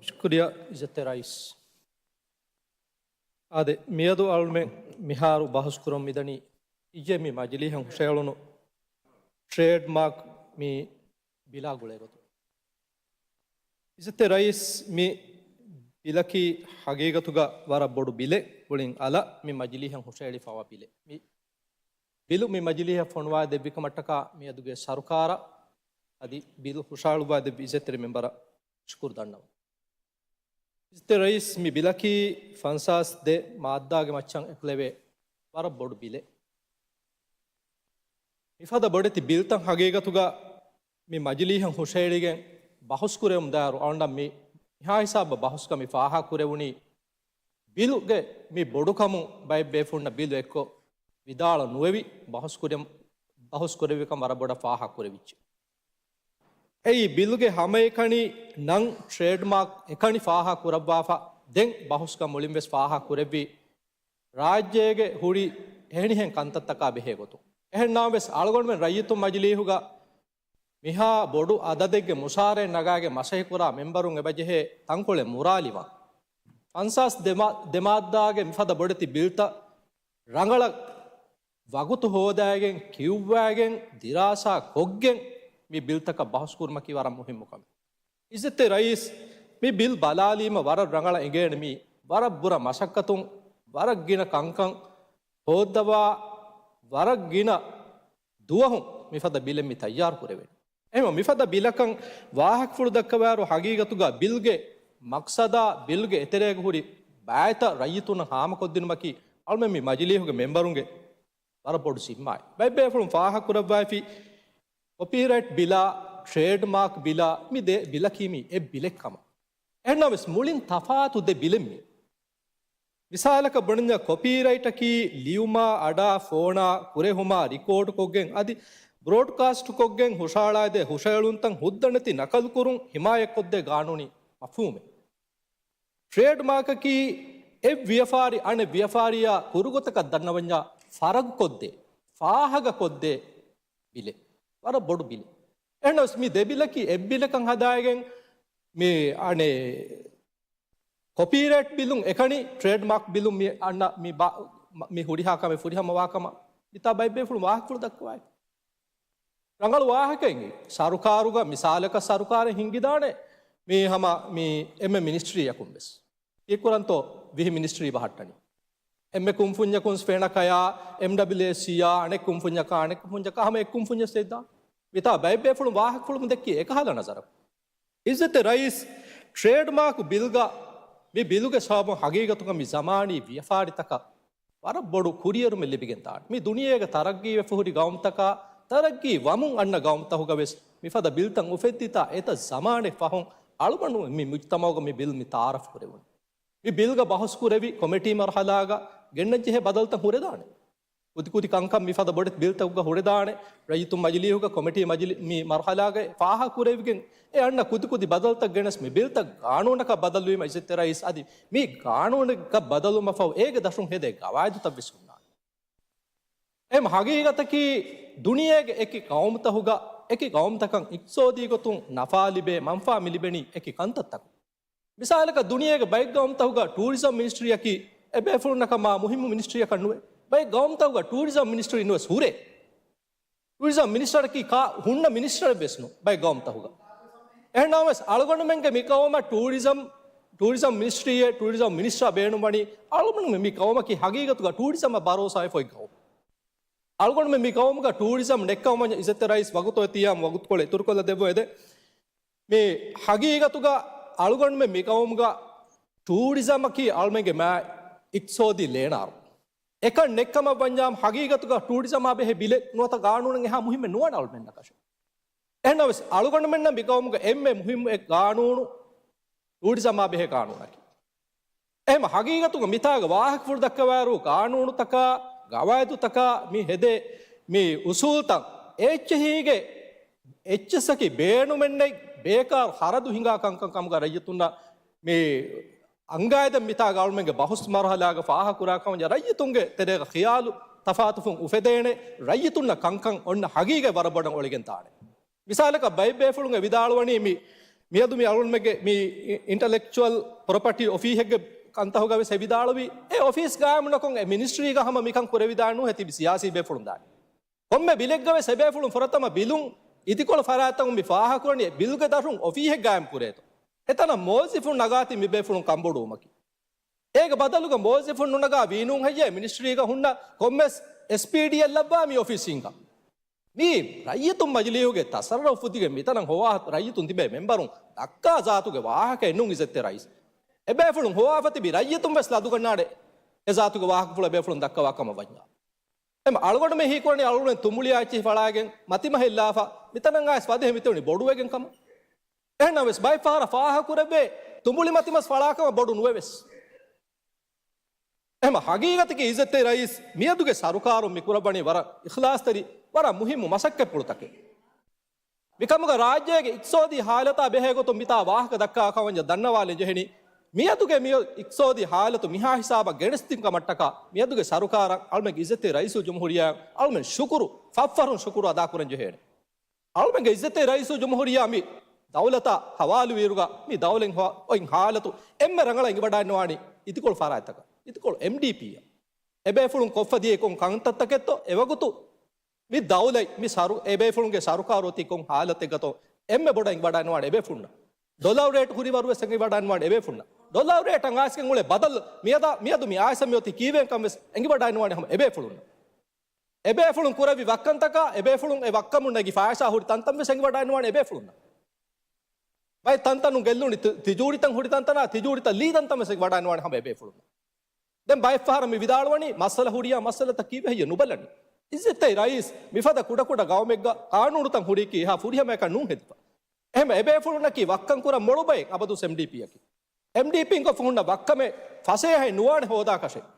ޝުކުރިއްޔާ އިއްޒަތްތެރި ރައީސް. އާދެ، މިއަދު އަޅުމެން މިހާރު ބަހުސް ކުރަން މިދަނީ އިއްޔެ މި މަޖިލީހަށް ހުށައެޅުނު ޓްރޭޑް މާކް މި ބިލާ ގުޅޭ ގޮތުން. އިއްޒަތްތެރި ރައީސް، މި ބިލަކީ ހަގީގަތުގަ ވަރަށް ބޮޑު ބިލެއް. މުޅިން އަލަށް މި މަޖިލީހަށް ހުށައެޅިފައިވާ ބިލެއް. މި ބިލު މި މަޖިލީހަށް ފޮނުވާ ދެއްވިކަމަށްޓަކާ މިއަދުގެ ސަރުކާރަށް އަދި ބިލު ހުށައަޅުއްވާ ދެއްވި އިއްޒަތްތެރި މެމްބަރަށް ޝުކުރު ދަންނަވަން. އިއްޒަތްތެރި ރައީސް، މި ބިލަކީ ފަންސާސް ދެ މާއްދާގެ މައްޗަށް އެކުލެވޭ ވަރަށް ބޮޑު ބިލެއް. މިފަދަ ބޮޑެތި ބިލްތައް ހަގީގަތުގަ މި މަޖިލީހަށް ހުށައެޅިގެން ބަހުސް ކުރެވުން ދާއިރު އަޅުގަނޑަށް މި މިހާ ހިސާބަށް ބަހުސްގަ މި ފާހަގަ ކުރެވުނީ ބިލުގެ މި ބޮޑުކަމުން ބައެއް ބޭފުޅުންނަށް ބިލު އެއްކޮށް ވިދާޅު ނުވެވި ބަހުސް ކުރެ-، ބަހުސް ކުރެވިކަން ވަރަށް ބޮޑަށް ފާހަގަ ކުރެވިއްޖެ. އެއީ ބިލުގެ ހަމައެކަނި ނަން ޓްރޭޑް މާކް އެކަނި ފާހަގަ ކުރައްވާފަ ދެން ބަހުސްގަ މުޅިން ވެސް ފާހަގަ ކުރެއްވި ރާއްޖޭގެ ހުރި އެހެނިހެން ކަންތައްތަކާ ބެހޭ ގޮތުން. އެހެން ނަމަވެސް އަޅުގަނޑުމެން ރައްޔިތުން މަޖިލީހުގަ މިހާ ބޮޑު އަދަދެއްގެ މުސާރައެއް ނަގާގެން މަސައްކަތް ކުރާ މެމްބަރުން އެބަޖެހޭ ތަންކޮޅެއް މުރާލިވާން. ފަންސާސް ދެ މާ-، ދެ މާއްދާގެ މިފަދަ ބޮޑެތި ބިލްތައް ރަނގަޅަށް ވަގުތު ހޯދާގެން، ކިޔުއްވާގެން، ދިރާސާ ކޮށްގެން މި ބިލްތަކަށް ބަހުސް ކުރުމަކީ ވަރަށް މުހިއްމު ކަމެއް. އިއްޒަތްތެރި ރައީސް، މި ބިލް ބަލާލީމަ ވަރަށް ރަނގަޅަށް އެނގޭނެ މީ ވަރަށް ބުރަ މަސައްކަތުން، ވަރަށް ގިނަ ކަންކަން ހޯއްދަވާ، ވަރަށް ގިނަ ދުވަހުން މިފަދަ ބިލެއް މި ތައްޔާރު ކުރެވެނީ. އެހެންވެ، މިފަދަ ބިލަކަށް ވާހަކަފުޅު ދައްކަވާއިރު، ހަގީގަތުގަ ބިލްގެ މަޤްޞަދާ، ބިލްގެ އެތެރޭގަ ހުރި ބައިތައް ރައްޔިތުންނަށް ހާމަކޮށްދިނުމަކީ އަޅުމެން މި މަޖިލީހުގެ މެމްބަރުންގެ ވަރަށް ބޮޑު ޒިންމާއެއް. ބައެއް ބޭފުޅުން ފާހަގަކުރައްވައިފި ކޮޕީރައިޓް ބިލާ، ޓްރޭޑް މާކް ބިލާ، މި ދެ ބިލަކީ މީ އެއް ބިލެއް ކަމަށް. އެހެންނަމަވެސް މުޅިން ތަފާތު ދެ ބިލެއް މީ. މިސާލަކަށް ބުނަންޏާ، ކޮޕީރައިޓަކީ ލިޔުމާ، އަޑާ، ފޯނާ، ކުރެހުމާ، ރިކޯޑުކޮށްގެން އަދި ބްރޯޑްކާސްޓްކޮށްގެން ހުށައަޅާދޭ ހުށައެޅުންތައް ހުއްދަނެތި ނަކަލުކުރުން ހިމާޔަތްކޮށްދޭ ގާނޫނީ މަފްހޫމެއް. ޓްރޭޑް މާކަކީ އެއް ވިޔަފާރި އަނެއް ވިޔަފާރިއާ ކުރުގޮތަކަށް ދަންނަވަންޏާ ފަރަގުކޮށްދޭ، ފާހަގަކޮށްދޭ ބިލެއް. ވަރަށް ބޮޑު ބިލެއް. އެހެނަސް މި ދެ ބިލަކީ އެއް ބިލަކަށް ހަދާގެން މި އަނެއް ކޮޕީރައިޓް ބިލުން އެކަނި، ޓްރޭޑް މާކް ބިލުން މި އަންނަ މި ބާ-، މި ހުރިހާ ކަމެއް ފުރިހަމަވާ ކަމަށް މިތާ ބައެއް ބޭފުޅުން ވާހަކަފުޅު ދައްކަވައި. ރަނގަޅު ވާހަކައެއް. ސަރުކާރުގަ މިސާލަކަށް ސަރުކާރެއް ހިންގިދާނެ މީ ހަމަ މި އެންމެ މިނިސްޓްރީއަކުން ވެސް. ކީއްކުރަންތޯ ވިހި މިނިސްޓްރީ ބަހައްޓަނީ؟ އެންމެ ކުންފުންޏަކުން ފެނަކަޔާ، އެމްޑަބްލިއުއެސްސީއާ، އަނެއް ކުންފުންޏަކާ، އަނެއް ކުންފުންޏަކާ ހަމަ އެއް ކުންފުންޏެއް ސެއްދާނެ. މިތާ ބައެއް ބޭފުޅުން ވާހަކަފުޅުމުން ދެއްކީ އެކަހަލަ ނަޒަރަކުން. އިއްޒަތްތެރި ރައީސް، ޓްރޭޑް މާކް ބިލްގަ މި ބިލުގެ ސަބަބުން ހަގީގަތުގަ މި ޒަމާނީ ވިޔަފާރިތަކަށް ވަރަށް ބޮޑު ކުރިއެރުމެއް ލިބިގެން ދާނެ. މި ދުނިޔޭގަ ތަރައްގީވެފަ ހުރި ގައުމުތަކާ، ތަރައްގީ ވަމުން އަންނަ ގައުމުތަކުގަ ވެސް މިފަދަ ބިލްތައް އުފެއްދިތާ އެތައް ޒަމާނެއް ފަހުން އަޅުގަނޑު މި މުޖްތަމަޢުގަ މި ބިލް މި ތައާރަފް ކުރެވުނީ. މި ބިލްގަ ބަހުސް ކުރެވި ކޮމިޓީ މަރުހަލާގަ ގެންނަންޖެހޭ ބަދަލުތައް ހުރެދާނެ. ކުދިކުދި ކަންކަން މިފަދަ ބޮޑެތި ބިލްތަކުގަ ހުރެދާނެ. ރައްޔިތުން މަޖިލީހުގަ ކޮމިޓީ މަޖިލި-، މި މަރުހަލާގައި ފާހަގަ ކުރެވިގެން އެ އަންނަ ކުދިކުދި ބަދަލުތައް ގެނެސް މި ބިލްތައް ގާނޫނަކަށް ބަދަލުވީމަ އިއްޒަތްތެރި ރައީސް އަދި މި ގާނޫނަކަށް ބަދަލުވުމަށް ފަހު އޭގެ ދަށުން ހެދޭ ގަވާއިދުތައް ވެސް ހުންނާނެ. އެހެން ހަގީގަތަކީ ދުނިޔޭގެ އެކި ގައުމުތަކުގަ އެކި ގައުމުތަކަށް އިޤްތިޞާދީ ގޮތުން ނަފާ ލިބޭ، މަންފާ މި ލިބެނީ އެކި ކަންތައްތަކުން. މިސާލަކަށް، ދުނިޔޭގެ ބައެއް ގައުމުތަކުގަ ޓޫރިޒަމް މިނިސްޓްރީއަކީ އެބޭފުޅުންނަކަށް މާ މުހިއްމު މިނިސްޓްރީއަކަށް ނުވޭ. ބައެއް ގައުމުތަކުގަ ޓޫރިޒަމް މިނިސްޓްރީ ނުވެސް ހުރޭ. ޓޫރިޒަމް މިނިސްޓަރަކީ ކާ ހުންނަ މިނިސްޓަރެއް ވެސް ނޫން ބައެއް ގައުމުތަކުގަ. އެހެންނަމަވެސް، އަޅުގަނޑުމެންގެ މި ގައުމަށް ޓޫރިޒަމް، ޓޫރިޒަމް މިނިސްޓްރީއެއް، ޓޫރިޒަމް މިނިސްޓަރ ބޭނުންވަނީ، އަޅުގަނޑުމެން މި ގައުމަކީ ހަގީގަތުގަ ޓޫރިޒަމަށް ބަރޯސާވެފަ އޮތް ގައުމެއް. އަޅުގަނޑުމެން މި ގައުމުގަ ޓޫރިޒަމް ނެއްކަމަށް ވަންޏާ އިއްޒަތްތެރި ރައީސް ވަގުތު އޮތީ އާ ވަގުތުކޮޅެއް އިތުރުކޮށްލަ ދެއްވައިދޭ. މި ހަގީގަތުގަ އަޅުގަނޑުމެން މި ގައުމުގަ ޓޫރިޒަމަކީ އަޅުމެންގެ މާ އިޤްތިޞާދީ ލޭނާރު. އެކަން ނެއްކަމަށް ވަންޏާ ހަގީގަތުގަ ޓޫރިޒަމާ ބެހޭ ބިލެއް ނުވަތަ ގާނޫނެއް އެހާ މުހިއްމެއް ނުވާނެ އަޅުމެންނަކަށެއް. އެހެންނަމަވެސް، އަޅުގަނޑުމެންނަށް މި ގައުމުގަ އެންމެ މުހިއްމު އެއް ގާނޫނު ޓޫރިޒަމާ ބެހޭ ގާނޫނަކީ. އެހެން ހަގީގަތުގަ މިތާގަ ވާހަކަފުޅު ދައްކަވާއިރު، ގާނޫނުތަކާ، ގަވާއިދުތަކާ މި ހެދޭ މި އުސޫލްތައް އެއްޗެހީގެ އެއްޗެއްސަކީ ބޭނުމެއްނެތް ބޭކާރު ޚަރަދު ހިނގާ ކަންކަން ކަމުގަ ރައްޔިތުންނަށް މި އަންގާއިދެން މިތާގަ އަޅުމެންގެ ބަހުސް މަރުހަލާގަ ފާހަގަކުރާ ކަމަށް ރައްޔިތުންގެ ތެރޭގަ ޚިޔާލު ތަފާތުފުން އުފެދޭނެ، ރައްޔިތުންނަށް ކަންކަން އޮންނަ ހަގީގަތް ވަރަށް ބޮޑަށް އޮޅިގެން ދާނެ. މިސާލަކަށް ބައެއް ބޭފުޅުން އެ ވިދާޅުވަނީ މި، މިއަދު މި އަޅުގަނޑުމެންގެ މި އިންޓަލެކްޗުއަލް ޕްރޮޕަޓީ އޮފީހެއްގެ ކަންތަހުގަ ވެސް އެ ވިދާޅުވީ، އެ އޮފީސް ގާއިމުނަކޮށް އެ މިނިސްޓްރީގަ ހަމަ މިކަން ކުރެވިދާނެ ނޫން ތިބި ސިޔާސީ ބޭފުޅުން ދާނެ. ކޮންމެ ބިލެއްގަ ވެސް އެބޭފުޅުން ފުރަތަމަ ބިލުން އިދިކޮޅު ފަރާތްތަކުން މި ފާހަގަކުރަނީ އެ ބިލްގެ ދަށުން އޮފީހެއް ގާއިމް ކުރޭތޯ. އެތަނަށް މުވައްޒިފުން ނަގާތީ މި ބޭފުޅުން ކަންބޮޑުވުމަކީ. އޭގެ ބަދަލުގަ މުވައްޒިފުން ނުނަގާ ވީނޫން ހެއްޔޭ މިނިސްޓްރީގަ ހުންނަ ކޮންމެސް އެސްޕީޑީއެއް ލައްވާ މި އޮފީސް ހިންގާ. މީ ރައްޔިތުން މަޖިލީހުގެ ތަސައްރަފު ދިގެ މިތަނަށް ހޮވާ ރައްޔިތުން ތިބޭ މެންބަރުން ދައްކާ ޒާތުގެ ވާހަކައެއް ނޫން އިއްޒަތްތެރި ރައީސް. އެބޭފުޅުން ހޮވާފަ ތިބި ރައްޔިތުން ވެސް ލަދުގަންނާނެ އެ ޒާތުގެ ވާހަކަފުޅު އެބޭފުޅުން ދައްކަވާ ކަމަށް ވަންޏާ. އެމަ އަޅުގަނޑުމެން ހީކުރަނީ އަޅުގަނޑުމެން ތުނބުޅިއާ އެއްޗިހި ފަޅާގެން މަތިމަހެއް ލާފަ މިތަނަށް އައިސް ވަދެހެ މިތެވެނީ ބޮޑުވެގެން ކަމަށް. އެހެންނަމަވެސް ބައެއްފަހަރަށް ފާހަގަކުރެވޭ ތުނބުޅި މަތިމަސް ފަޅާކަމަށް ބޮޑު ނުވެވެސް. އެހެމަ ހަގީގަތަކީ އިއްޒަތްތެރި ރައީސް މިއަދުގެ ސަރުކާރުން މިކުރައްވަނީ ވަރަށް އިޚްލާޞްތެރި، ވަރަށް މުހިއްމު މަސައްކަތްޕުޅުތަކެއް. މިކަމުގަ ރާއްޖޭގެ އިޤްތިޞާދީ ޙާލަތާ ބެހޭގޮތުން މިތާ ވާހަކަ ދައްކާ ކަމަންޏަށް ދަންނަވާލަން ޖެހެނީ، މިއަދުގެ މި އިޤްތިޞާދީ ޙާލަތު މިހާ ހިސާބަށް ގެނެސްދިން ކަމަށްޓަކާ މިއަދުގެ ސަރުކާރަށް އަޅުމެންގެ އިއްޒަތްތެރި ރައީސުލްޖުމްހޫރިއްޔާއަށް އަޅުމެން ޝުކުރު، ފަށްފަށުން ޝުކުރު އަދާކުރަން ޖެހޭނެ. އަޅުމެންގެ އިއްޒަތްތެރި ރައީސުލްޖުމްހޫރިއްޔާ މި ދައުލަތާ ހަވާލުވިއިރުގަ މި ދައުލަތް ހޮ-، އޮތް ޙާލަތު އެންމެ ރަނގަޅަށް އެނގިވަޑައިންނަވާނީ އިދިކޮޅު ފަރާތްތަކަށް. އިދިކޮޅު އެމްޑީޕީއަށް. އެބޭފުޅުން ކޮށްފަ ދިޔަ ކޮން ކަންތައްތަކެއްތޯ އެވަގުތު މި ދައުލަތް، މި ސަރު-، އެބޭފުޅުންގެ ސަރުކާރު އޮތީ ކޮން ޙާލަތެއްގަތޯ އެންމެ ބޮޑަށް އެނގިވަޑައިންނަވާނެ އެބޭފުޅުންނަށް. ޑޮލަރު ރޭޓް ހުރި ވަރުވެސް އެނގިވަޑައިންނަވާނެ އެބޭފުޅުންނަށް. ޑޮލަރު ރޭޓް އަނގައިސްގެން އުޅޭ ބަދަލު މިއަދާ، މިއަދު މި އާއިސަ މިއޮތީ ކީއްވެގެން ކަން ވެސް އެނގިވަޑައިންނަވާނެ ހަމަ އެބޭފުޅުންނަށް. އެބޭފުޅުން ކުރެއްވި ވައްކަންތަކާ، އެބޭފުޅުން އެ ވައްކަމުން ނެގި ފައިސާ ހުރި ތަންތަން ވެސް އެނގިވަޑައިންނަވާނެ އެބޭފުޅުންނަށް. ބައެއް ތަންތަނުން ގެއްލުނީ ތި-، ތިޖޫރިތަން ހުރި ތަންތަނާ، ތިޖޫރިތަން ލީ ތަންތަން ވެސް އެނގިވަޑައިންނަވާނެ ހަމަ އެބޭފުޅުންނަށް. ދެން ބައެއްފަހަރަށް މި ވިދާޅުވަނީ މައްސަލަ ހުރިޔާ މައްސަލަތައް ކީއްވެ ހެއްޔެއް ނުބަލަނީ. އިއްޒަތްތެރި ރައީސް މިފަދަ ކުޑަކުޑަ ގައުމެއްގަ ޤާނޫނުތައް ހުރީކީ އެހާ ފުރިހަމަޔަކަށް ނޫން ހެދިފަ. އެހެމަ އެބޭފުޅުންނަކީ ވައްކަން ކުރަން މޮޅު ބައެއް އަބަދުސް އެމްޑީޕީއަކީ. އެމްޑީޕީން ކޮށްފަ ހުންނަ ވައްކަމެއް ފަސޭހައެއް ނުވާނެ ހޯދާކަށެއް.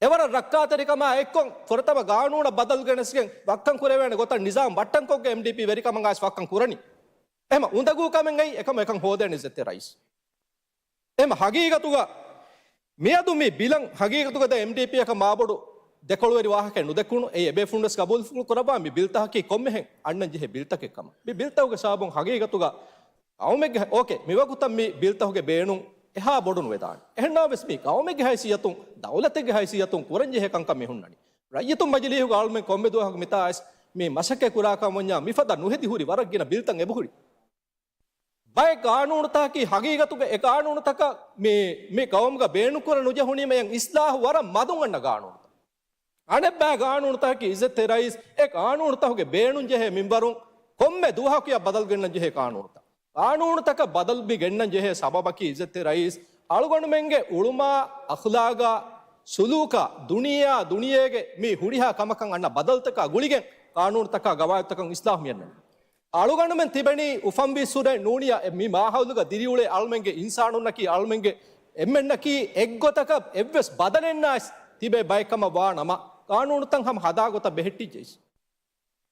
އެވަރަށް ރައްކާތެރިކަމާ އެއްކޮށް ފުރަތަމަ ގާނޫނަށް ބަދަލު ގެނެސްގެން ވައްކަން ކުރެވޭނެ ގޮތަށް ނިޒާމް ވައްޓަންކޮށްގެން އެމްޑީޕީ ވެރިކަމަށް އައިސް ވައްކަން ކުރަނީ. އެހެމަ އުނދަގޫ ކަމެއް އެއީ އެކަމަށް އެކަން ހޯދޭނެ އިއްޒަތްތެރި ރައީސް. އެހެމަ ހަގީގަތުގަ މިއަދު މި ބިލަން ހަގީގަތުގަ ދެން އެމްޑީޕީއަކަށް މާބޮޑު ދެކޮޅުވެރި ވާހަކައެއް ނުދެކުނު، އެއީ އެބޭފުޅުންވެސް ގަބޫލު ކުރައްވާ މި ބިލްތަކަކީ ކޮންމެހެން އަންނަން ޖެހޭ ބިލްތަކެއް ކަމަށް. މި ބިލްތަކުގެ ސަބަބުން ހަގީގަތުގަ ގައުމެއްގެ، އޯކޭ، މިވަގުތަށް މި ބިލްތަކުގެ ބޭނުން އެހާ ބޮޑު ނުވެދާނެ. އެހެންނަމަވެސް މި ގައުމެއްގެ ހައިސިއްޔަތުން، ދައުލަތެއްގެ ހައިސިއްޔަތުން ކުރަންޖެހޭ ކަންކަން މި ހުންނަނީ. ރައްޔިތުން މަޖިލީހުގަ އަޅުމެން ކޮންމެ ދުވަހަކު މިތާ އައިސް މި މަސައްކަތް ކުރާ ކަމަށް ވަންޏާ މިފަދަ ނުހެދި ހުރި ވަރަށް ގިނަ ބިލްތައް އެބަހުރި. ބައެއް ގާނޫނުތަކަކީ ހަގީގަތުގަ އެ ގާނޫނުތަކަށް މި، މި ގައުމުގަ ބޭނުންކުރަން ނުޖެހުނީމަ އެއަށް އިސްލާހު ވަރަށް މަދުން އަންނަ ގާނޫނުތައް. އަނެއްބައި ގާނޫނުތަކަކީ އިއްޒަތްތެރި ރައީސް އެ ގާނޫނުތަކުގެ ބޭނުންޖެހޭ މިންވަރުން ކޮންމެ ދުވަހަކު އެއަށް ބަދަލު ގެންނަން ޖެހޭ ގާނޫނުތައް. ގާނޫނުތަކަށް ބަދަލު މި ގެންނަން ޖެހޭ ސަބަބަކީ އިއްޒަތްތެރި ރައީސް އަޅުގަނޑުމެންގެ އުޅުމާ، އަޚްލާގާ، ސުލޫކާ، ދުނިޔެއާ، ދުނިޔޭގެ މި ހުރިހާ ކަމަކަށް އަންނަ ބަދަލުތަކާ ގުޅިގެން ގާނޫނުތަކާ ގަވާއިދުތަކަށް އިސްލާހު މިއަންނަނީ. އަޅުގަނޑުމެން ތިބެނީ އުފަންވީއްސުރެ ނޫނިޔަ މި މާހައުލުގަ ދިރިއުޅޭ އަޅުމެންގެ އިންސާނުންނަކީ އަޅުމެންގެ އެންމެންނަކީ އެއްގޮތަކަށް އެއްވެސް ބަދަލެއްނާސް ތިބޭ ބައެއްކަމަށް ވާ ނަމަ، ގާނޫނުތައް ހަމަ ހަދާ ގޮތަށް ބެހެއްޓިއްޖެ.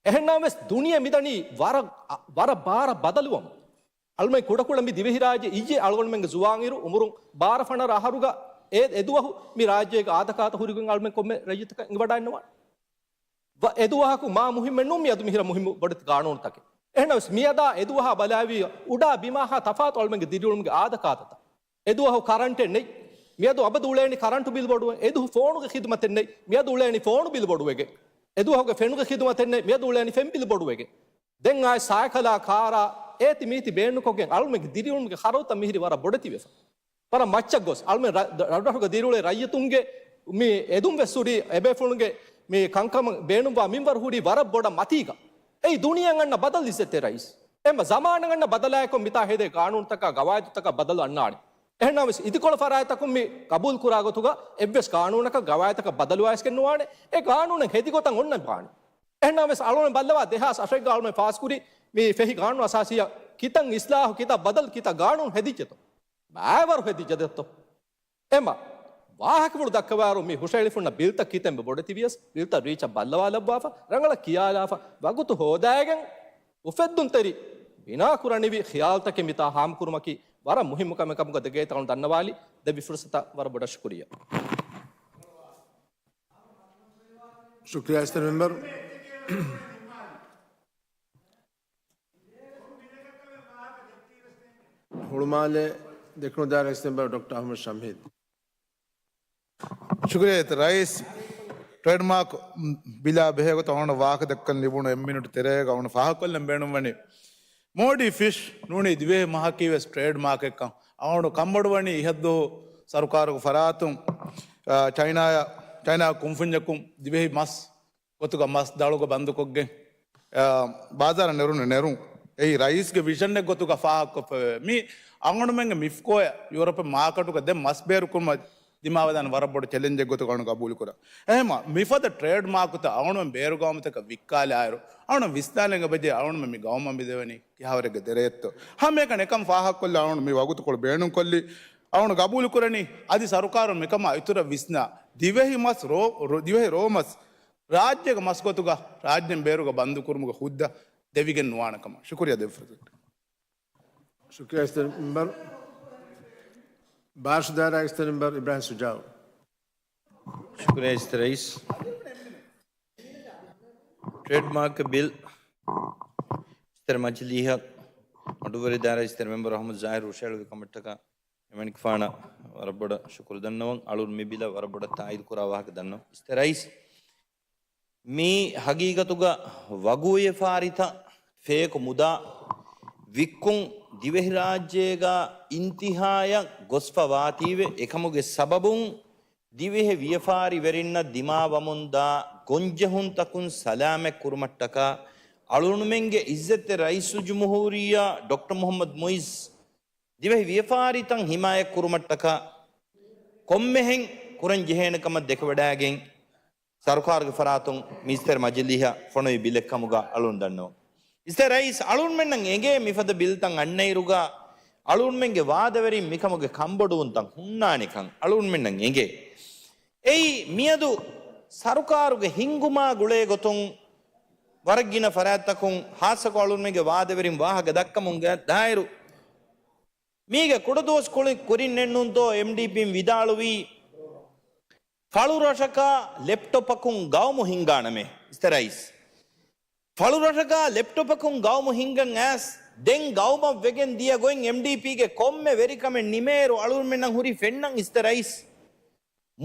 އެހެންނަމަވެސް ދުނިޔެ މިދަނީ ވަރަށް، ވަރަށް ބާރަށް ބަދަލުވަމުން. އަޅުމެން ކުޑަކުޑަ މި ދިވެހިރާއްޖެ އިއްޔެ އަޅުގަނޑުމެންގެ ޒުވާންއިރު އުމުރުން ބާރަ ފަނަރަ އަހަރުގަ އެ، އެދުވަހު މި ރާއްޖޭގެ އާދަކާތަ ހުރިގޮތް އަޅުމެން ކޮންމެ ރައްޔިތަކަށް އެނގިވަޑައިންނަވާނެ. ވަ-، އެދުވަހަކު މާ މުހިއްމެއް ނޫން މިއަދު މިހިރަ މުހިއްމު ބޮޑެތި ގާނޫނުތަކެއް. އެހެނަސް މިއަދާ އެދުވަހާ ބަލާވީ އުޑާ ބިމާހާ ތަފާތު އަޅުމެންގެ ދިރިއުޅުމުގެ އާދަކާދަތައް. އެދުވަހު ކަރަންޓެއް ނެތް. މިއަދު އަބަދު އުޅޭނީ ކަރަންޓު ބިލް ބޮޑުވެ. އެދުވަހު ފޯނުގެ ޚިދުމަތެއް ނެތް. މިއަދު އުޅޭނީ ފޯނު ބިލް ބޮޑުވެގެން. އެދުވަހުގެ ފެނުގެ ޚިދުމަތެއް ނެތް. މިއަދު އުޅޭނީ ފެން ބިލް ބޮޑުވެގެން. ދެން އާއި ސައިކަލާ ކާރާ އޭތި މީތި ބޭނުންކޮށްގެން އަޅުމެންގެ ދިރިއުޅުމުގެ ޚަރަދުތައް މިހިރީ ވަރަށް ބޮޑެތިވެފަ. ވަރަށް މައްޗަށް ގޮސް އަޅުމެން ރަ-، ރަށްރަށުގަ ދިރިއުޅޭ ރައްޔިތުންގެ މި އެދުން ވެސް ހުރީ އެބޭފުޅުންގެ މި ކަންކަމަށް ބޭނުންވާ މިންވަރު ހުރީ ވަރަށް ބޮޑަށް މަތީގަ. އެއީ ދުނިޔެއަށް އަންނަ ބަދަލު އިއްޒަތްތެރި ރައީސް. އެމަ ޒަމާނަށް އަންނަ ބަދަލާއެކު މިތާ ހެދޭ ގާނޫނުތަކާ ގަވާއިދުތަކަށް ބަދަލު އަންނާނެ. އެހެންނަމަވެސް އިދިކޮޅު ފަރާތްތަކުން މި ގަބޫލު ކުރާ ގޮތުގަ އެއްވެސް ގާނޫނަކަށް ގަވާއިދުތަކަށް ބަދަލުވާ އިސްގެން ނުވާނެ. އެ ގާނޫނެއް ހެދި ގޮތަށް އޮންނަން ވާނެ. އެހެންނަމަވެސް އަޅުގަނޑު ބައްލަވާ ދެހާސް އަށެއްގަ އަޅުގަނޑު ފާސްކުރި މި ފެހި ގާނޫނު އަސާސީއަށް ކިތައް އިސްލާހު، ކިތައް ބަދަލު، ކިތައް ގާނޫނު ހެދިއްޖެތޯ؟ ބައިވަރު ހެދިއްޖެ ދެއްތޯ؟ އެމަ ވާހަކަފުޅު ދައްކަވާއިރު މި ހުށައެޅިފުންނަ ބިލްތައް ކިތަންމެ ބޮޑެތިވިޔަސް، ބިލްތައް ރީޗަށް ބައްލަވާލައްވާފަ، ރަނގަޅަށް ކިޔާލާފަ، ވަގުތު ހޯދާގެން އުފެއްދުންތެރި ބިނާކުރަނިވި ޚިޔާލުތަކެއް މިތާ ހާމަކުރުމަކީ ވަރަށް މުހިއްމު ކަމެއް ކަމުގަ ދެގޭތަކުން ދަންނަވާލި. ދެއްވި ފުރުސަތަށް ވަރަށް ބޮޑަށް ޝުކުރިއްޔާ. ޝުކުރިއްޔާ އިސްތަ މެމްބަރު. ހުޅުމާލެ ދެކުނު ދާއިރާގެ އިސްތަ މެމްބަރު ޑޮކްޓަރ އަޙްމަދު ޝަމްހީދު. ޝުކުރިއްޔާ ރައީސް. ޓްރޭޑްމާކް ބިލާ ބެހޭ ގޮތަށް އަޅުގަނޑަށް ވާހަކަ ދައްކަން ލިބުނު އެއް މިނިޓު ތެރޭގަ އަޅުގަނޑު ފާހަގަކޮށްލަން ބޭނުންވަނީ، މޯޑީ ފިޝް ނޫނީ ދިވެހި މަހަކީ ވެސް ޓްރޭޑްމާކެއްކަން. އަޅުގަނޑު ކަންބޮޑުވަނީ އިހަށްދުވަހު ސަރުކާރުގެ ފަރާތުން، އާ، ޗައިނާއަށް، ޗައިނާ ކުންފުންޏަކުން ދިވެހި މަސް ގޮތުގަ މަސް ދަޅުގަ ބަންދުކޮށްގެން، އާ، ބާޒާރަށް ނެރުނު ނެރުން. އެއީ ރައީސްގެ ވިޝަންއެއް ގޮތުގަ ފާހަގަކޮށްފައިވޭ. މީ އަޅުގަނޑުމެންގެ މިފްކޯއަށް ޔޫރަޕެއް މާކަޓުގަ ދެން މަސް ބޭރުކުރުމަށް ދިމާވެދާނެ ވަރަށް ބޮޑު ޗެލެންޖެއް ގޮތުގަ އަޅުގަނޑު ގަބޫލުކުރާ. އެހެމަ މިފަދަ ޓްރޭޑް މާކުތައް އަޅުގަނޑުމެން ބޭރުގައުމުތަކަށް ވިއްކާލާއިރު، އަޅުގަނޑު ވިސްނާލަން އެބަޖެހޭ އަޅުގަނޑުމެން މި ގައުމަށް މިދެވެނީ ކިހާވަރެއްގެ ދެރަޔަށްތޯ. ހަމައެކަނި އެކަން ފާހަގަކޮށްލާ އަޅުގަނޑު މި ވަގުތުކޮޅު ބޭނުންކޮށްލީ. އަޅުގަނޑު ގަބޫލުކުރަނީ އަދި ސަރުކާރުން މިކަމާ އިތުރަށް ވިސްނާ، ދިވެހި މަސް ރޯ، ރޯ، ދިވެހި ރޯމަސް ރާއްޖޭގެ މަސްގޮތުގަ ރާއްޖޭން ބޭރުގަ ބަންދުކުރުމުގެ ހުއްދަ ދެވިގެން ނުވާނެ ކަމަށް. ޝުކުރިއްޔާ ދެއްވިފަދައިން. ޝުކުރިއްޔާ އިސްތަށި މެމްބަރު. ބާރަށު ދާއިރާ އިސްތަށި މެމްބަރު އިބްރާހިމް ޝުޖާއު. ޝުކުރިއްޔާ އިސްތަށި ރައީސް. ޓްރޭޑްމާކް ބިލް އިސްތަށި މަޖިލީހަށް އަޑުއެރި ދާއިރާ އިސްތަށި މެމްބަރު އަޙްމަދު ޒާހިރު ހުށަހެޅުއްވި ކަމަށްޓަކާ އެމަނިކުފާނަށް ވަރަށް ބޮޑަށް ޝުކުރު ދަންނަވަން. އަޅުން މި ބިލަށް ވަރަށް ބޮޑަށް ތާއީދު ކުރާ ވާހަކަ ދަންނަވަން. އިސްތަށި ރައީސް، މީ ހަގީގަތުގަ ވަގުވިޔަފާރިތައް ފޭކު މުދާ ވިއްކުން ދިވެހިރާއްޖޭގަ އިންތިހާޔަށް ގޮސްފަ ވާތީވެ، އެކަމުގެ ސަބަބުން ދިވެހި ވިޔަފާރިވެރިންނަށް ދިމާވަމުންދާ ގޮންޖެހުންތަކުން ސަލާމަތް ކުރުމަށްޓަކާ، އަޅުގަނޑުމެންގެ އިއްޒަތްތެރި ރައީސުލްޖުމްހޫރިއްޔާ ޑޮކްޓަރ މުޙައްމަދު މުޢިއްޒު ދިވެހި ވިޔަފާރިތައް ހިމާޔަތް ކުރުމަށްޓަކާ ކޮންމެހެން ކުރަން ޖެހޭނެ ކަމަށް ދެކެވަޑައިގެން، ސަރުކާރުގެ ފަރާތުން މި އިސްތަށި މަޖިލީހަށް ފޮނުވި ބިލެއްކަމުގަ އަޅުން ދަންނަވަން. އިސްތަށި ރައީސް، އަޅުންމެންނަށް އެނގޭ މިފަދަ ބިލްތައް އަންނައިރުގަ އަޅުންމެންގެ ވާދަވެރިން މިކަމުގެ ކަންބޮޑުވުންތައް ހުންނާނެކަން އަޅުންމެންނަށް އެނގޭ. އެއީ މިއަދު ސަރުކާރުގެ ހިންގުމާ ގުޅޭ ގޮތުން ވަރަށް ގިނަ ފަރާތްތަކުން ހާއްސަކޮށް އަޅުންމެންގެ ވާދަވެރިން ވާހަކަ ދައްކަމުން ދާއިރު، މީގެ ކުޑަދުވަސް ކުޅި ކުރިންނެއްނޫންތޯ އެމްޑީޕީން ވިދާޅުވީ، ފަޅުރަށަކާ ލެޕްޓޮޕަކުން ގައުމު ހިންގާނަމޭ. އިސްތަށި ރައީސް، ފަޅުރަށަކާ ލެޕްޓޮޕަކުން ގައުމު ހިންގަން އައިސް، ދެން ގައުމަށް ވެގެން ދިޔަ ގޮތް އެމްޑީޕީގެ ކޮންމެ ވެރިކަމެއް ނިމޭއިރު އަޅުންމެންނަށް ހުރީ ފެންނަން. އިސްތަށި ރައީސް،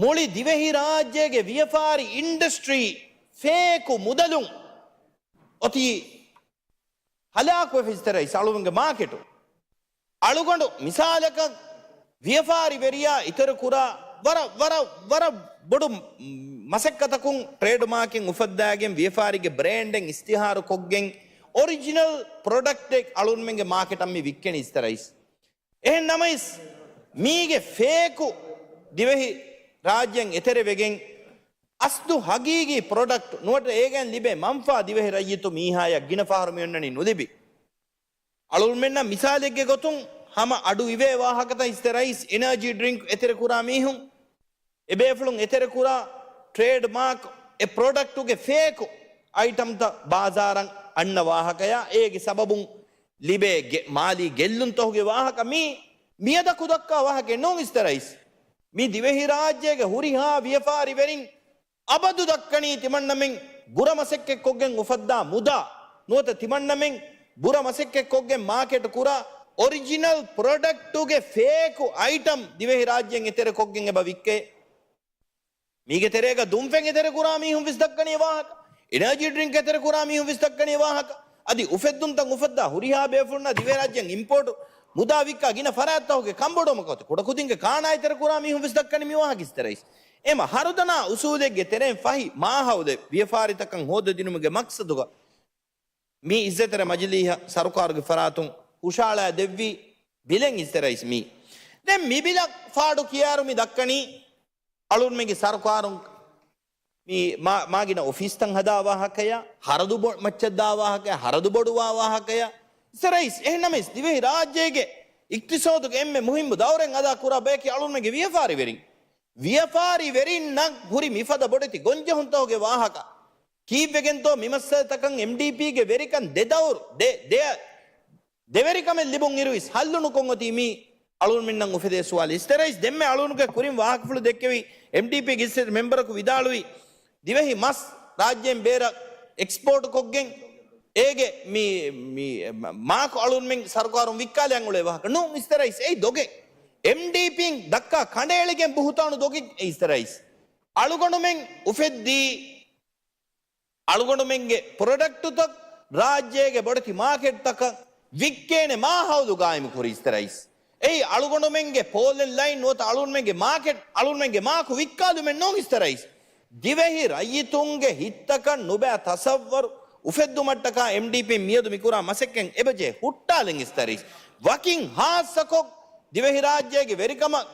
މުޅި ދިވެހިރާއްޖޭގެ ވިޔަފާރި އިންޑަސްޓްރީ ފޭކު މުދަލުން އޮތީ ހަލާކުވެފަ. އިސްތަށި ރައީސް، އަޅުގަނޑުގެ މާކެޓު އަޅުގަނޑު މިސާލަކަށް ވިޔަފާރިވެރިޔާ އިތުރުކުރާ ވަރަށް، ވަރަށް، ވަރަށް ބޮޑު މަސައްކަތަކުން ޓްރޭޑް މާކެއް އުފައްދާގެން ވިޔަފާރީގެ ބްރޭންޑެއް އިސްތިހާރު ކޮށްގެން އޮރިޖިނަލް ޕްރޮޑަކްޓެއް އަޅުންމެންގެ މާކެޓަށް މި ވިއްކެނީ. އިސްތަށި ރައީސް، އެހެން ނަމަވެސް، މީގެ ފޭކު ދިވެހި ރާއްޖޭން އެތެރެވެގެން، އަސްލު ހަގީގީ ޕްރޮޑަކްޓް ނުވަތަ އޭގެން ލިބޭ މަންފާ ދިވެހި ރައްޔިތު މީހާޔަށް ގިނަ ފަހަރު މިއޮންނަނީ ނުލިބި. އަޅުންމެންނަށް މިސާލެއްގެ ގޮތުން ހަމަ އަޑު އިވޭ ވާހަކަތައް އިސްތަށި ރައީސް، އެނާޖީ ޑްރިންކް އެތެރެކުރާ މީހުން، އެބޭފުޅުން އެތެރެކުރާ ޓްރޭޑް މާކް އެ ޕްރޮޑަކްޓުގެ ފޭކު އައިޓަމްތައް ބާޒާރަށް އަންނަ ވާހަކަޔާ، އޭގެ ސަބަބުން ލިބޭ ގެ-، މާލީ ގެއްލުންތަކުގެ ވާހަކަ މީ މިއަދަކު ދައްކާ ވާހަކައެއް ނޫން އިސްތަށި ރައީސް. މި ދިވެހިރާއްޖޭގެ ހުރިހާ ވިޔަފާރިވެރިން އަބަދު ދައްކަނީ ތިމަންނަމެން ބުރަ މަސައްކަތްކޮށްގެން އުފައްދާ މުދާ ނުވަތަ ތިމަންނަމެން ބުރަ މަސައްކަތްކޮށްގެން މާކެޓް ކުރާ އޮރިޖިނަލް ޕްރޮޑަކްޓުގެ ފޭކު އައިޓަމް ދިވެހިރާއްޖޭން އެތެރެކޮށްގެން އެބަ ވިއްކޭ. މީގެ ތެރޭގަ ދުންފެން އެތެރެކުރާ މީހުން ވެސް ދައްކަނީ ވާހަކަ. އެނާޖީ ޑްރިންކް އެތެރެކުރާ މީހުން ވެސް ދައްކަނީ ވާހަކަ. އަދި އުފެއްދުންތައް އުފައްދާ ހުރިހާ ބޭފުޅުންނާ ދިވެހިރާއްޖެއިން އިމްޕޯޓު މުދާ ވިއްކާ ގިނަ ފަރާތްތަކުގެ ކަންބޮޑުވުމަކަށް އޮތީ. ކުޑަކުދިންގެ ކާނާ އެތެރެކުރާ މީހުން ވެސް ދައްކަނީ މި ވާހަކަ އިސްތަށި ރައީސް. އެމަ ހަރުދަނާ އުސޫލެއްގެ ތެރެއިން ފަހި މާހައުލެއް ވިޔަފާރިތަކަށް ހޯދަދިނުމުގެ މަޤްޞަދުގަ މި އިއްޒަތްތެރި މަޖިލީހަށް ސަރުކާރުގެ ފަރާތުން ހުށަހަޅާ ދެއްވި ބިލެއް އިސްތަށި ރައީސް މީ. ދެން މި ބިލަށް ފާޑު ކިޔާއިރު މި ދައްކަނީ އަޅުންމެންގެ ސަރުކާރުން މި މާ-، މާގިނަ އޮފީސްތައް ހަދާ ވާހަކަޔާ، ހަރަދު ބޮ-، މައްޗަށް ދާ ވާހަކަޔާ، ހަރަދު ބޮޑުވާ ވާހަކަޔާ. އިސްތަށި ރައީސް، އެހެން ނަމަވެސް ދިވެހި ރާއްޖޭގެ އިޤްތިޞާދުގެ އެންމެ މުހިއްމު ދައުރެއް އަދާ ކުރާ ބަޔަކީ އަޅުންމެންގެ ވިޔަފާރިވެރިން. ވިޔަފާރިވެރިންނަށް ހުރި މިފަދަ ބޮޑެތި ގޮންޖެހުންތަކުގެ ވާހަކަ ކީއްވެގެންތޯ މި މައްސަލަތަކަށް އެމްޑީޕީގެ ވެރިކަން ދެ ދައުރު، ދެ، ދެ، ދެވެރިކަމެއް ލިބުން އިރުވެސް ހައްލު ނުކޮށް އޮތީ މީ އަޅުންމެންނަށް އުފެދޭ ސުވާލެއް. އިސްތަށި ރައީސް ދެންމެ އަޅުންގެ ކުރިން ވާހަކަފުޅު ދެއްކެވި އެމްޑީޕީގެ އިސްތަށި މެމްބަރަކު ވިދާޅުވީ، ދިވެހި މަސް ރާއްޖޭން ބޭރަށް އެކްސްޕޯޓް ކޮށްގެން އޭގެ މި، މި މާކު އަޅުންމެން ސަރުކާރުން ވިއްކާލަން އުޅޭ ވާހަކަ ނޫން އިސްތަށި ރައީސް. އެއީ ދޮގެއް. އެމްޑީޕީން ދައްކާ ކަނޑައެޅިގެން ބުހުތާނު ދޮގެއް އެއީ އިސްތަށި ރައީސް. އަޅުގަނޑުމެން އުފެއްދީ އަޅުގަނޑުމެންގެ ޕްރޮޑަކްޓުތައް ރާއްޖޭގެ ބޮޑެތި މާކެޓްތަކަށް ވިއްކޭނެ މާހައުލު ގާއިމު ކުރީ އިސްތެރައިސް. އެއީ އަޅުގަނޑުމެންގެ ޕޯލެން ލައިން ނުވަތަ އަޅުގަނޑުމެންގެ މާކެޓް އަޅުގަނޑުމެންގެ މާކު ވިއްކާލުމެއް ނޫން އިސްތެރައިސް. ދިވެހި ރައްޔިތުންގެ ހިތްތަކަށް ނުބައި ތަސައްވަރު އުފެއްދުމަށްޓަކާ އެމްޑީޕީން މިއަދު މިކުރާ މަސައްކަތް އެބަޖެހޭ ހުއްޓާލަން އިސްތެރައިސް. ވަކިން ހާއްސަކޮށް ދިވެހިރާއްޖޭގެ ވެރިކަމަށް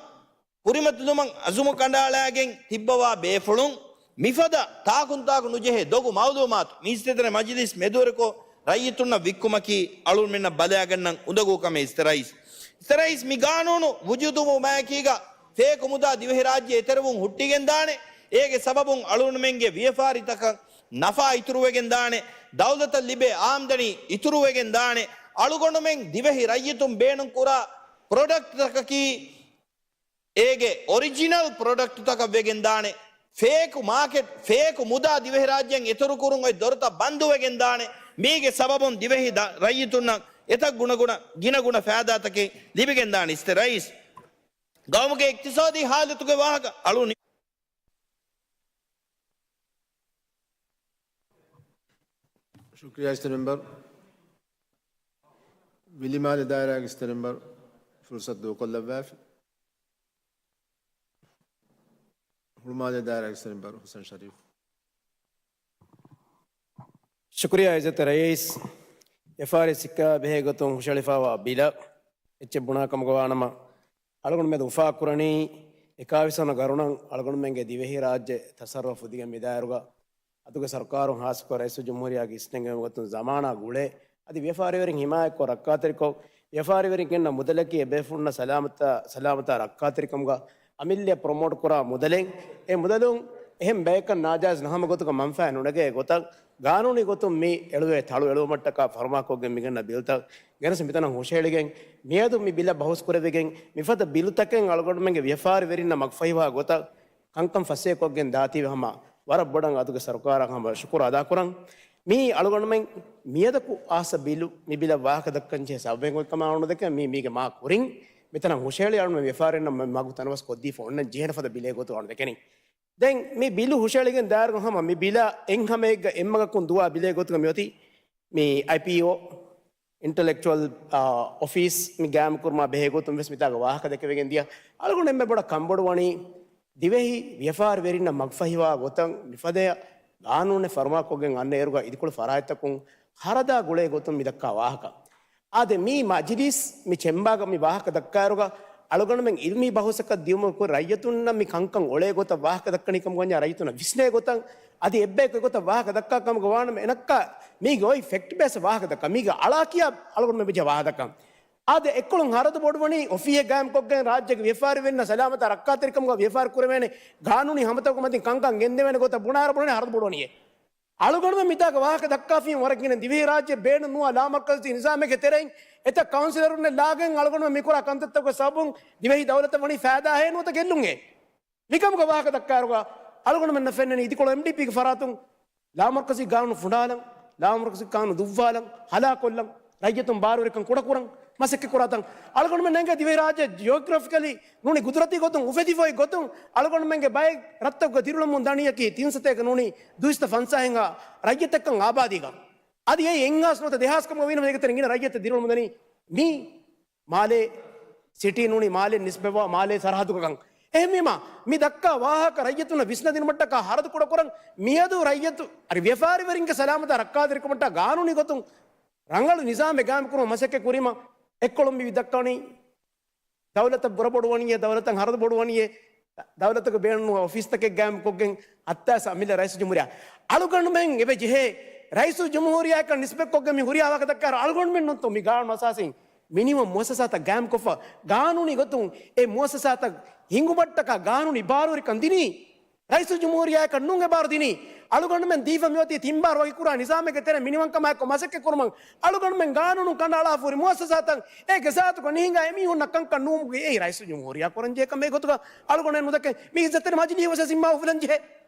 ކުރިމަތިލުމަށް އަޒުމު ކަނޑައަޅާގެން ތިއްބަވާ ބޭފުޅުން މިފަދަ ތާކުންތާކު ނުޖެހޭ ދޮގު މައުލޫމާތު މި އިސްތަށި މަޖިލީސް މެދުވެރިކޮށް ރައްޔިތުންނަށް ވިއްކުމަކީ އަޅުގަނޑުމެންނަށް ބަލައިގަންނަން އުނދަގޫ ކަމެއް އިސްތެރައިސް. އިސްތެރައިސް މި ގާނޫނު ވުޖޫދުވުމާއެކީގަ ފޭކު މުދާ ދިވެހިރާއްޖެ އެތެރެވުން ހުއްޓިގެންދާނެ. އޭގެ ސަބަބުން އަޅުގަނޑުމެންގެ ވިޔަފާރިތަކަށް ނަފާ އިތުރުވެގެންދާނެ. ދައުލަތަށް ލިބޭ އާމްދަނީ އިތުރުވެގެންދާނެ. އަޅުގަނޑުމެން ދިވެހި ރައްޔިތުން ބޭނުންކުރާ ޕްރޮޑަކްޓްތަކަކީ އޭގެ އޮރިޖިނަލް ޕްރޮޑަކްޓްތަކަށް ވެގެންދާނެ. ފޭކު މާކެޓް، ފޭކު މުދާ ދިވެހިރާއްޖެއިން އެތެރުކުރުން އޮތް ދޮރުތައް ބަންދުވެގެންދާނެ. މީގެ ސަބަބުން ދިވެހި ދަ-، ރައްޔިތުންނަށް އެތައް ގުނަގުނަ، ގިނަގުނަ ފައިދާތަކެއް ލިބިގެންދާނެ އިސްތެ ރައީސް. ގައުމުގެ އިޤްތިޞާދީ ހާލަތުގެ ވާހަކަ އަޅުނި. ޝުކްރިޔާ އިސްތެ މެމްބަރު. ވިލިމާލެ ދާއިރާގެ އިސްތެ މެމްބަރު ފުރުސަތު ދޫކޮށްލައްވާފި. ހުޅުމާލެ ދާއިރާގެ އިސްތެ މެމްބަރު ހުސެން ޝަރީފް. ޝުކުރިޔާ އިއްޒަތްތެރި ރައީސް. ވިޔަފާރި ސިއްކާ ބެހޭ ގޮތުން ހުށަހެޅިފައިވާ ބިލަށް އެއްޗެއް ބުނާ ކަމުގަ ވާނަމަ، އަޅުގަނޑުމެން އުފާކުރަނީ އެކާވީސް ވަނަ ގަރުނަށް އަޅުގަނޑުމެންގެ ދިވެހިރާއްޖެ ތަސައްރަފު ފުދިގެން މިދާއިރުގަ އަދުގެ ސަރުކާރުން ހާއްސަކޮށް ރައީސުލްޖުމްހޫރިއްޔާގެ އިސްނެންގެވުމުގެ ގޮތުން ޒަމާނާ ގުޅޭ. އަދި ވިޔަފާރިވެރިން ހިމާޔަތްކޮށް ރައްކާތެރިކޮށް، ވިޔަފާރިވެރިން ގެންނަ މުދަލަކީ އެބޭފުޅުންނަށް ސަލާމަތާ، ސަލާމަތާ ރައްކާތެރިކަމުގަ އަމިއްލައަށް ޕްރޮމޯޓް ކުރާ މުދަލެއް. އެ މުދަލުން އެހެން ބަޔަކަށް ނާޖާއިޒް ނަހަމަ ގޮތުގަ މަންފާއެއް ނުނެގޭ ގޮތަށް ގާނޫނީ ގޮތުން މި އެޅުވޭ ތަޅު އެޅުވުމަށްޓަކާ ފަރުމާކޮށްގެން މިގަންނަ ބިލްތައް ގެނެސް މިތަނަށް ހުށަހެޅިގެން މިއަދު މި ބިލަށް ބަހުސް ކުރެވިގެން މިފަދަ ބިލުތަކެއް އަޅުގަނޑުމެންގެ ވިޔަފާރިވެރިންނަށް މަގުފަހިވާ ގޮތަށް ކަންކަން ފަސޭހަކޮށްގެން ދާތީވެ ހަމަ ވަރަށް ބޮޑަށް އަދުގެ ސަރުކާރަށް ހަމަ ޝުކުރު އަދާކުރަން. މީ އަޅުގަނޑުމެން މިއަދަކު އާސަ ބިލު، މި ބިލަށް ވާހަކަ ދައްކަން ޖެހޭ ސަބަބެއް އޮތްކަމަށް އަޅުގަނޑު ދެކެން މީ، މީގެ މާ ކުރިން މިތަނަށް ހުށަހެޅި އަޅުގަނޑު ވިޔަފާރިންނަށް މަ-، މަގު ތަނަވަސް ކޮށްދީފަ އޮންނަން ޖެހޭނެ ފަދަ ބިލެއް ގޮތުން އަޅުގަނޑު ދެކެނީ. ދެން މި ބިލު ހުށަހެޅިގެން ދާއިރު ހަމަ މި ބިލާ އެއްހަމައެއްގަ އެއްމަގަކުން ދުވާ ބިލެއް ގޮތުގަ މިއޮތީ މި އައިޕީއޯ، އިންޓަލެކްޗުއަލް، އާ، އޮފީސް މި ގާއިމް ކުރުމާ ބެހޭ ގޮތުން ވެސް މިތާގަ ވާހަކަ ދެކެވިގެން ދިޔަ. އަޅުގަނޑު އެންމެ ބޮޑަށް ކަންބޮޑުވަނީ ދިވެހި ވިޔަފާރިވެރިންނަށް މަގުފަހިވާ ގޮތަށް މިފަދައަށް ގާނޫނެއް ފަރުމާކޮށްގެން އަންނަ އޭރުގަ އިދިކޮޅު ފަރާތްތަކުން ހަރަދާ ގުޅޭ ގޮތުން މި ދައްކާ ވާހަކަ. އާދެ، މީ މަޖިލީސް މި ޗެމްބާގަ މި ވާހަކަ ދައްކާއިރުގަ އަޅުގަނޑުމެން އިލްމީ ބަހުސަކަށް ދިޔުމަށް ކުރި ރައްޔިތުންނަށް މި ކަންކަން އޮޅޭ ގޮތަށް ވާހަކަ ދައްކަނީ ކަމުގަ ވަންޏާ ރައްޔިތުންނަށް ވިސްނޭ ގޮތަށް އަދި އެއްބަޔަކު އެގޮތަށް ވާހަކަ ދައްކާ ކަމުގަ ވާނަމަ އެނައްކާ މީގެ އޮތް ފެކްޓް ބޭސް ވާހަކަ ދައްކާ މީގެ އަޅާ ކިޔާ އަޅުގަނޑުމެން ވެއްޖެ ވާހަކަ ދައްކާ. އާދެ، އެއްކޮޅުން ހަރަދު ބޮޑުވަނީ އޮފީހެއް ގާއިމްކޮށްގެން ރާއްޖޭގެ ވިޔަފާރިވެރިންނަށް ސަލާމަތާ ރައްކާތެރިކަމުގަ ވިޔަފާރި ކުރެވޭނެ ގާނޫނީ ހަމަތަކުގެ މަތިން ކަންކަން ގެންދެވޭނެ ގޮތަށް ބުނާއިރު ބުނަނީ ހަރަދު ބޮޑުވަނީއޭ. އަޅުގަނޑުމެން މިތާގަ ވާހަކަ ދައްކާފީމަ ވަރަށް ގިނަ ދިވެހިރާއްޖެ ބޭނުން ނުވާ ލާމަރްކަޒީ ނިޒާމެއްގެ ތެރެއިން އެތައް ކައުންސިލަރުންނެއް ލާގެން އަޅުގަނޑުމެން މިކުރާ ކަންތައްތަކުގެ ސަބަބުން ދިވެހި ދައުލަތަށް ވަނީ ފައިދާހޭ ނުވަތަ ގެއްލުންހޭ؟ މިކަމުގަ ވާހަކަ ދައްކާއިރުގަ އަޅުގަނޑުމެންނަށް ފެންނަނީ އިދިކޮޅު އެމްޑީޕީގެ ފަރާތުން ލާމަރްކަޒީ ގާނޫނު ފުނޑާލަން، ލާމަރްކަޒީ ގާނޫނު ދުއްވާލަން، ހަލާކޮށްލަން، ރައްޔިތުން ބާރުވެރިކަން ކުޑަކުރަން މަސައްކަތް ކުރާތަން އަޅުގަނޑުމެން ނޭނގޭ ދިވެހިރާއްޖެ ޖިއޮގްރަފިކަލީ ނޫނީ ގުދުރަތީ ގޮތުން އުފެދިފައި ގޮތުން އަޅުގަނޑުމެންގެ ބައެއް ރަށްތަކުގަ ދިރިއުޅެމުން ދަނީއަކީ ތިން ސަތޭކަ ނޫނީ ދުއިސައްތަ ފަންސާހެއްހާ ރައްޔިތެއްކަން އާބާދީގަ. އަދި އެއީ އެއްހާސް ނުވަތަ ދެހާސް ކަމަށް ވީނަމަ އޭގެ ތެރެއިން ގިނަ ރައްޔިތެއް ދިރިއުޅެމުން ދަނީ މީ މާލޭ ސިޓީ ނޫނީ މާލެ ނިސްބަތްވާ މާލޭ ސަރަހައްދުގަ ކަން. އެހެންވީމަ، މި ދައްކާ ވާހަކަ ރައްޔިތުންނަށް ވިސްނަދިނުމަށްޓަކާ ހަރަދު ކުޑަކުރަން، މިއަދު ރައްޔިތު، އަދި ވިޔަފާރިވެރިންގެ ސަލާމަތާ ރައްކާތެރިކަމަށްޓަކާ ގާނޫނީ ގޮތުން ރަނގަޅު ނިޒާމެއް ގާއިމްކުރުމަށް މަސައްކަތް ކުރީމަ، އެއްކޮޅުން މި ދައްކަނީ ދައުލަތަށް ބުރަ ބޮޑުވަނީއޭ، ދައުލަތަށް ހަރަދު ބޮޑުވަނީއޭ، ދައުލަތަކަށް ބޭނުން ނުވާ އޮފީސްތަކެއް ގާއިމްކޮށްގެން ހައްތާސް އަމިއްލަ ރައީސުލްޖުމްހޫރިއްޔާ. އަޅުގަނޑުމެން އެބަ ޖެހޭ ރައީސުލްޖުމްހޫރިއްޔާއަކަށް ނިސްބަތްކޮށްގެން މި ހުރިހާ ވާހަކަ ދައްކާއިރު އަޅުގަނޑުމެންނުންތޯ މި ގާނޫނު އަސާސީން މިނިމަމް މުއައްސަސާތައް ގާއިމްކޮށްފަ ގާނޫނީ ގޮތުން އެ މުއައްސަސާތައް ހިނގުމަށްޓަކާ ގާނޫނީ ބާރުވެރިކަން ދިނީ؟ ރައީސުލްޖުމްހޫރިއްޔާއަކަށް ނޫން އެ ބާރު ދިނީ. އަޅުގަނޑުމެން ދީފަ މިއޮތީ ތިން ބާރު ވަކިކުރާ ނިޒާމެއްގެ ތެރެ މިނިވަންކަމާއެކު މަސައްކަތް ކުރުމަށް. އަޅުގަނޑުމެން ގާނޫނުން ކަނޑައަޅާފަ ހުރި މުއައްސަސާތައް އެ ގެޒާތުގަ ނިހިނގާ އެމީހުންނަށް ކަންކަން ނުވުމުގެ އެއީ ރައީސުލްޖުމްހޫރިއްޔާ ކުރަންޖެހޭ ކަމެއް ގޮތުގަ އަޅުގަނޑު ނުދެކެން މި އިއްޒަތްތެރި މަޖިލީހުގެ ޒިންމާ އުފުލަންޖެހޭ.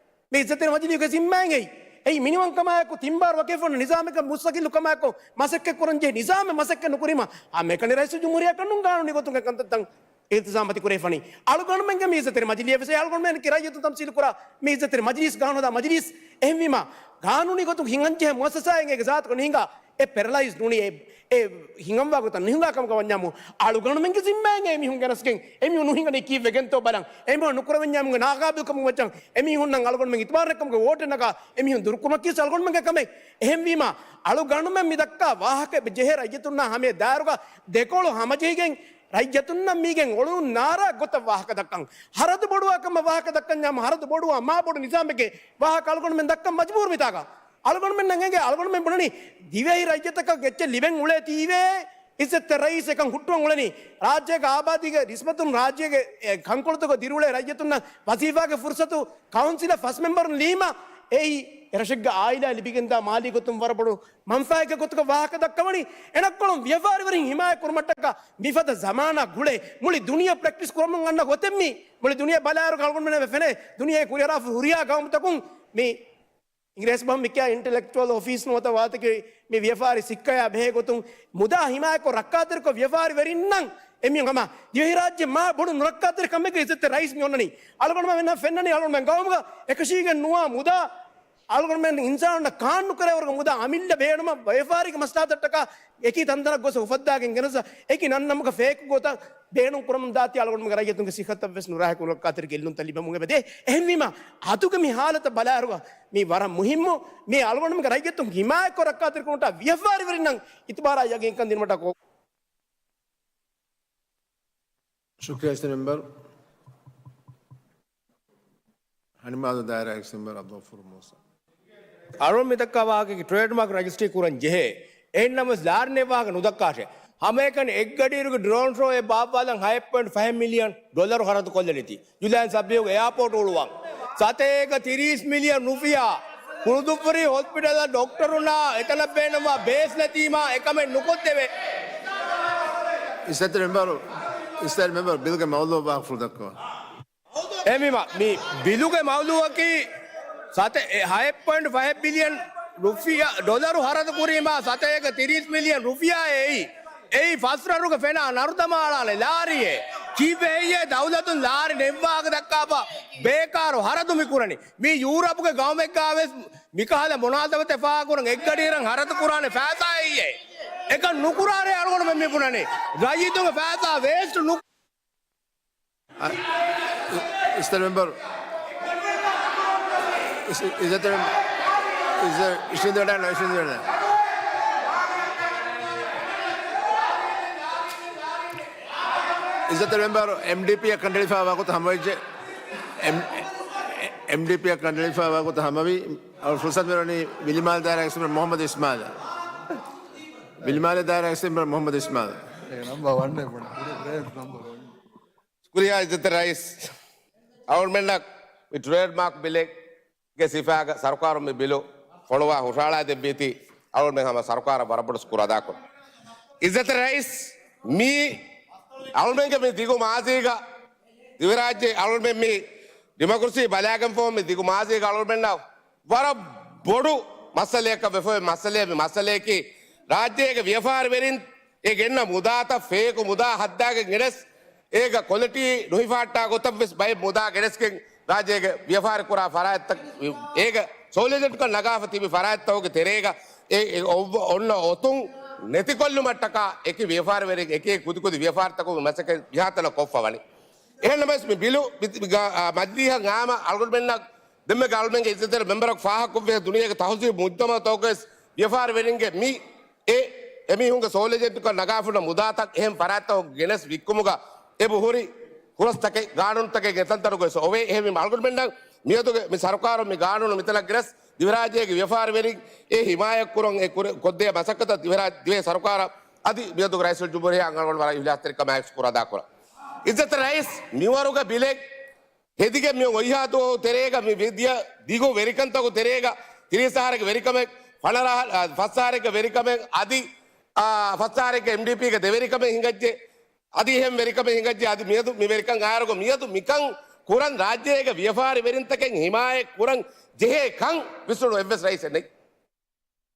މި އިއްޒަތްތެރި މަޖިލީހުގެ ޒިންމާއެއް އެއީ. އެއީ މިނިވަންކަމާއެކު ތިން ބާރު ވަކިވެފަ ހުންނަ ނިޒާމެއްގަ މުސްތަގިއްލުކަމާއެކު މަސައްކަތް ކުރަންޖެހޭ ނިޒާމެއް މަސައްކަތް ނުކުރީމަ އާ މެކަނި ރައީސުލްޖުމްހޫރިއްޔާއަކަށް ނޫން ގާނޫނީ ގޮތުގެ ކަންތައްތައް އިލްތިޒާމް އަތި ކުރެވިފަނީ. އަޅުގަނޑުމެންގެ މި އިއްޒަތްތެރި މަޖިލީހަށް ވެސް އެ އަޅުގަނޑުމެން ރައްޔިތުން ތަމްސީލު ކުރާ މި އިއްޒަތްތެރި މަޖިލީސް ގާނޫނާ މަޖިލީސް. އެހެންވީމާ، ގާނޫނީ ގޮތުން ހިނގަންޖެހޭ މުއައްސަސާއެއް އޭގެ ޒާތުގަ ނޭނގާ އެ ޕެރަލައިޒް ނޫނީ އެ، އެ ހިނގަންވާ ގޮތަށް ނުހިނގާ ކަމަކަށް ވަންޏާމު، އަޅުގަނޑުމެންގެ ޒިންމާއެއް އެ މީހުން ގެނެސްގެން އެ މީހުން ނުހިނގަނީ ކީއްވެގެންތޯ ބަލަން. އެ މީހުން ނުކުރެވެންޏާމުގެ ނާގާބިލްކަމުގެ މައްޗަށް އެ މީހުންނަށް އަޅުގަނޑުމެން އިތުބާރު ނެތްކަމުގެ ވޯޓެއް ނަގާ އެ މީހުން ދުރުކުރުމަކީ ވެސް އަޅުގަނޑުމެންގެ ކަމެއް. އެހެންވީމާ، އަޅުގަނޑުމެން މި ދައްކާ ވާހަކަ ޖެހޭ ރައްޔިތުންނާ ހަމައެއް ދާއިރުގަ ދެކޮޅު ހަމަޖެހިގެން، ރައްޔިތުންނަށް މީގެން އޮޅުން ނާރާ ގޮތަށް ވާހަކަ ދައްކަން. ހަރަދު ބޮޑުވާ ކަމަށް ވާހަކަ ދައްކަންޏާމު، ހަރަދު ބޮޑުވާ މާ ބޮޑު ނިޒާމެއްގެ ވާހަކަ އަޅުގަނޑުމެން ދައްކަން މަޖްބޫރު މިތާގަ. އަޅުގަނޑުމެން ނަގަން އެނގޭ، އަޅުގަނޑުމެން ބުނަނީ ދިވެހި ރައްޔިތަކަށް އެއްޗެއް ލިބެން އުޅޭތީވެ، އިއްޒަތްތެރި ރައީސް އެކަން ހުއްޓުވަން އުޅެނީ. ރާއްޖޭގެ އާބާދީގެ ރިސްމަތުން، ރާއްޖޭގެ އެ ކަންކޮޅުތަކުގަ ދިރިއުޅޭ ރައްޔިތުންނަށް ވަޒީފާގެ ފުރުސަތު، ކައުންސިލަށް ފަސް މެމްބަރުން ލީމާ، އެއީ އެރަށެއްގެ އާއިލާ ލިބިގެންދާ މާލީ ގޮތުން ވަރަށް ބޮޑު މަންފާއެއްގެ ގޮތުގަ ވާހަކަ ދައްކަވަނީ. އެނައްކޮޅުން ވިޔަފާރިވެރިން ހިމާޔަތް ކުރުމަށްޓަކާ މިފަދަ ޒަމާނާ ގުޅޭ މުޅި ދުނިޔެ ޕްރެކްޓިސް ކުރަމުން އަންނަ ގޮތެއް މީ. މުޅި ދުނިޔެ ބަލާއިރު އަޅުގަނޑުމެން ފެނޭ ދުނިޔެ ކުރިއަރާފަ ހުރިހާ ގައުމުތަކުން މި އިނގިރޭސި ބަހުން މި ކިޔާ އިންޓެލެކްޗުއަލް އޮފީސް ނުވަތަ ވާތަކެ މި ވިޔަފާރި ސިއްކަޔާ ބެހޭ ގޮތުން މުދާ ހިމާޔަތްކޮށް ރައްކާތެރިކޮށް ވިޔަފާރިވެރިންނަށް އެމީހުން ހަމަ ދިވެހިރާއްޖެ މާ ބޮޑު ނުރައްކާތެރި ކަމެއްގެ އިއްޒަތްތެރި ރައީސް މި އޮންނަނީ. އަޅުގަނޑުމެން ފެންނަނީ އަޅުގަނޑުމެން ގައުމުގަ އެކަށީގެން ނުވާ މުދާ އަޅުގަނޑުމެން އިންސާނުންނަށް ކާން ނުކެރޭވަރުގެ މުދާ އަމިއްލަ ބޭނުމަށް ވިޔަފާރީގެ މަސްލަހަތަށްޓަކާ އެކި ތަންތަނަށް ގޮސް އުފައްދާގެން ގެނެސް އެކި ނަންނަމުގަ ފޭކު ގޮތަށް ބޭނުން ކުރަމުން ދާތީ އަޅުގަނޑުމެންގެ ރައްޔިތުންގެ ސިއްހަތަށް ވެސް ނުރާހިކު ރައްކާތެރި ގެއްލުންތައް ލިބެމުން އެބަދޭ. އެހެންވީމާ، އަދުގެ މި ހާލަތަށް ބަލާއިރުގަ މީ ވަރަށް މުހިއްމު. މީ އަޅުގަނޑުމެންގެ ރައްޔިތުން ހިމާޔަތްކޮށް ރައްކާތެރިކުރުމަށްޓަކާ ވިޔަފާރިވެރިންނަށް އިތުބާރާ ޔަގީންކަން ދިނުމަށްޓަކާ. ޝުކްރިޔާ އިސްތަށި މެމްބަރު. ހަނިމާލު ދާއިރާ އެކްސް މެމްބަރު އަބްދުލްޣަފޫރު މޫސާ. އަޅުން މި ދައްކާ ވާހަކައަކީ ޓްރޭޑް މާކް ރަޖިސްޓްރީ ކުރަން ޖެހޭ. އެހެންނަމަވެސް ލާރިން އެއް ވާހަކަ ނުދައްކާށޭ. ހަމައެކަނި އެއްގަޑިއިރުގެ ޑްރޯން ޝޯއެއް ބާއްވާލަން ހައެއް ޕޮއިންޓް ފަހެއް މިލިއަން ޑޮލަރު ހަރަދު ކޮށްލަނީތީ. ޖުލައިން ސަބްވީހުގެ އެއާޕޯޓް އުޅުވަން. ސަތޭކަ ތިރީސް މިލިއަން ރުފިޔާ. ކުޅުދުއްފުރި ހޮސްޕިޓަލަށް ޑޮކްޓަރުންނާ އެތަނަށް ބޭނުންވާ ބޭސް ނެތީމާ އެކަމެއް ނުކޮށްދެވޭ. އިއްޒަތްތެރި މެމްބަރު، އިއްޒަތްތެރި މެމްބަރު ބިލްގެ މައުޟޫއަށް ވާހަކަފުޅު ދައްކަވާ. އެހެންވީމާ، މި ބިލުގެ މައުޟޫއަކީ ސަތޭ-، އެ، ހައެއް ޕޮއިންޓް ފަހެއް ބިލިއަން ރުފިޔާ، ޑޮލަރު ހަރަދު ކުރީމާ ސަތޭކަ ތިރީސް މިލިއަން ރުފިޔާއޭ އެއީ. އެއީ ފަސް ރަށުގެ ފެނާ ނަރުދަމާ އަޅާނެ ލާރިއެއް. ކީއްވެ ހެއްޔޭ ދައުލަތުން ލާރި ނެއްވާގެ ދައްކާފަ ބޭކާރު ހަރަދު މި ކުރަނީ؟ މީ ޔޫރަޕްގެ ގައުމެއްގާ ވެސް މިކަހަލަ މުނާސަބަތެއް ފާހަގަކުރަން އެއްގަޑިއިރަށް ހަރަދު ކުރާނެ ފައިސާއެއްޔޭ؟ އެކަން ނުކުރާނެ އަޅުގަނޑުމެން މި ބުނަނީ. ރައްޔިތުންގެ ފައިސާ ވޭސްޓް ނު- އަ، އިސްތަށި މެމްބަރު. އިސް-، އިސް-، އިސްތަށި މެމް-، އިސް-، އިސްތަށި މެމްބަރު. އިސްތަށި މެމްބަރު، އެމްޑީޕީއަށް ކަނޑައެޅިފައިވާ ގޮތަށް ހަމަވެއްޖެ. އެމް-، އެމްޑީޕީއަށް ކަނޑައެޅިފައިވާ ގޮތަށް ހަމަވީ. އަޅު ފުރުސަތު މިވަނީ ވިލިމާލެ ދާއިރާ އެކްސް މެމްބަރު މުހައްމަދު އިސްމާލަށް. ވިލިމާލެ ދާއިރާ އެކްސް މެމްބަރު މުހައްމަދު އިސްމާލް. އެ ނަމްބަރު ވަން އެ ބުނެ. ރޭން ނަމްބަރު ވަން. ޝުކުރިއްޔާ އިއްޒަތްތެރި ރައީސް. އަޅުގަނޑުމެންނަށް މި ޓްރޭޑް މާކް ބިލެއްގެ ސިފައިގަ ސަރުކާރުން މި ބިލު ފޮނުވާ ހުށަހަޅާ ދެއްވީތީ، އަޅުގަނޑުމެން ހަމަ ސަރުކާރަށް ވަރަށް ބޮޑު ޝުކުރު އަދާކުރަން. އިއްޒަތްތެރި ރައީސް، މީ އަޅުގަނޑުމެންގެ މި ދިގު މާޒީގަ ދިވެހިރާއްޖެ އަޅުގަނޑުމެން މި ޑިމޮކްރަސީ ބަލާގެންފަހު މި ދިގު މާޒީގަ އަޅުގަނޑުމެންނަށް ވަރަށް ބޮޑު މައްސަލައަކަށް ވެފަ މައްސަލައެއް މި މައްސަލައަކީ، ރާއްޖޭގެ ވިޔަފާރިވެރިން އެ ގެންނަ މުދާތައް ފޭކު މުދާ ހައްދާގެން ގެނެސް، އޭގަ ކޮލިޓީ ނުހިފާއްޓާ ގޮތަށް ވެސް ބައެއް މުދާ ގެނެސްގެން ރާއްޖޭގެ ވިޔަފާރި ކުރާ ފަރާތްތައް، އޭގަ ސޯލިޑެންޓްކޮށް ނަގާފަ ތިބި ފަރާތްތަކުގެ ތެރޭގަ އެ، އެ އޮއްވަ-، އޮންނަ އޮތުން ނެތިކޮށްލުމަށްޓަކާ އެކި ވިޔަފާރިވެރިން އެކި ކުދިކުދި ވިޔަފާރިތަކުން މަސައްކަތް މިހާތަނަށް ކޮށްފަ ވަނީ. އެހެންނަމަވެސް މި ބިލު މި، މި ގާ-، އާ، މަޖިލީހަށް އާމަ އަޅުގަނޑުމެންނަށް ދެންމެ އަޅުމެންގެ އިއްޒަތްތެރި މެމްބަރަކު ފާހަގަކޮށްފަ ދުނިޔޭގެ ތަހުޒީބު މުޖްތަމަޢުތަކުގަވެސް ވިޔަފާރިވެރިންގެ މި އެ އެމީހުންގެ ސޯލިޑެންޓްކޮށް ނަގާފަ ހުންނަ މުދާތައް އެހެން ފަރާތްތަކަށް ގެނެސް ވިއްކުމުގަ އެބަހުރި ހުރަސްތަކެއް ގާނޫނުތަކެއް އެތަންތަނުގަވެސް އޮވޭ. އެހެންވީމަ އަޅުގަނޑުމެންނަށް މިއަދުގެ މި ސަރުކާރުން މި ގާނޫނު މިތަނަށް ގެނެސް ދިވެހިރާއްޖޭގެ ވިޔަފާރިވެރިން އެ ހިމާޔަތްކުރަން އެ ކުރެ-، ކޮށްދޭ މަސައްކަތަށް ދިވެހިރާ-، ދިވެހި ސަރުކާރަށް އަދި މިއަދުގެ ރައީސުލްޖުމްހޫރިއްޔާ އަޅުގަނޑު ވަރަށް އިޚްލާޞްތެރިކަމާއެކު ޝުކުރު އަދާކުރަން. އިއްޒަތްތެރި ރައީސް މިވަރުގެ ބިލެއް ހެދިގެން މި އޮތްހާ ދުވަހު ތެރޭގަ މި ވި-، ދިޔަ ދިގު ވެރިކަންތަކު ތެރޭގަ ތިރީސް އަހަރެއްގެ ވެރިކަމެއް، ފަނަރަ އަހަ-، އަ، ފަސް އަހަރެއްގެ ވެރިކަމެއް އަދި، އާ، ފަސް އަހަރެއްގެ އެމްޑީޕީގެ ދެ ވެރިކަމެއް ހިނގައްޖެ. އަދި އެހެން ވެރިކަމެއް ހިނގައްޖެ. އަދި މިއަދު މި ވެރިކަން އާއިރުގަ މިއަދު މިކަން ކުރަން ރާއްޖޭގެ ވިޔަފާރިވެރިންތަކެއް ހިމާޔަތް ކުރަން ޖެހޭ ކަން ވިސްނުނު އެއްވެސް ރައީސެއް ނެތް.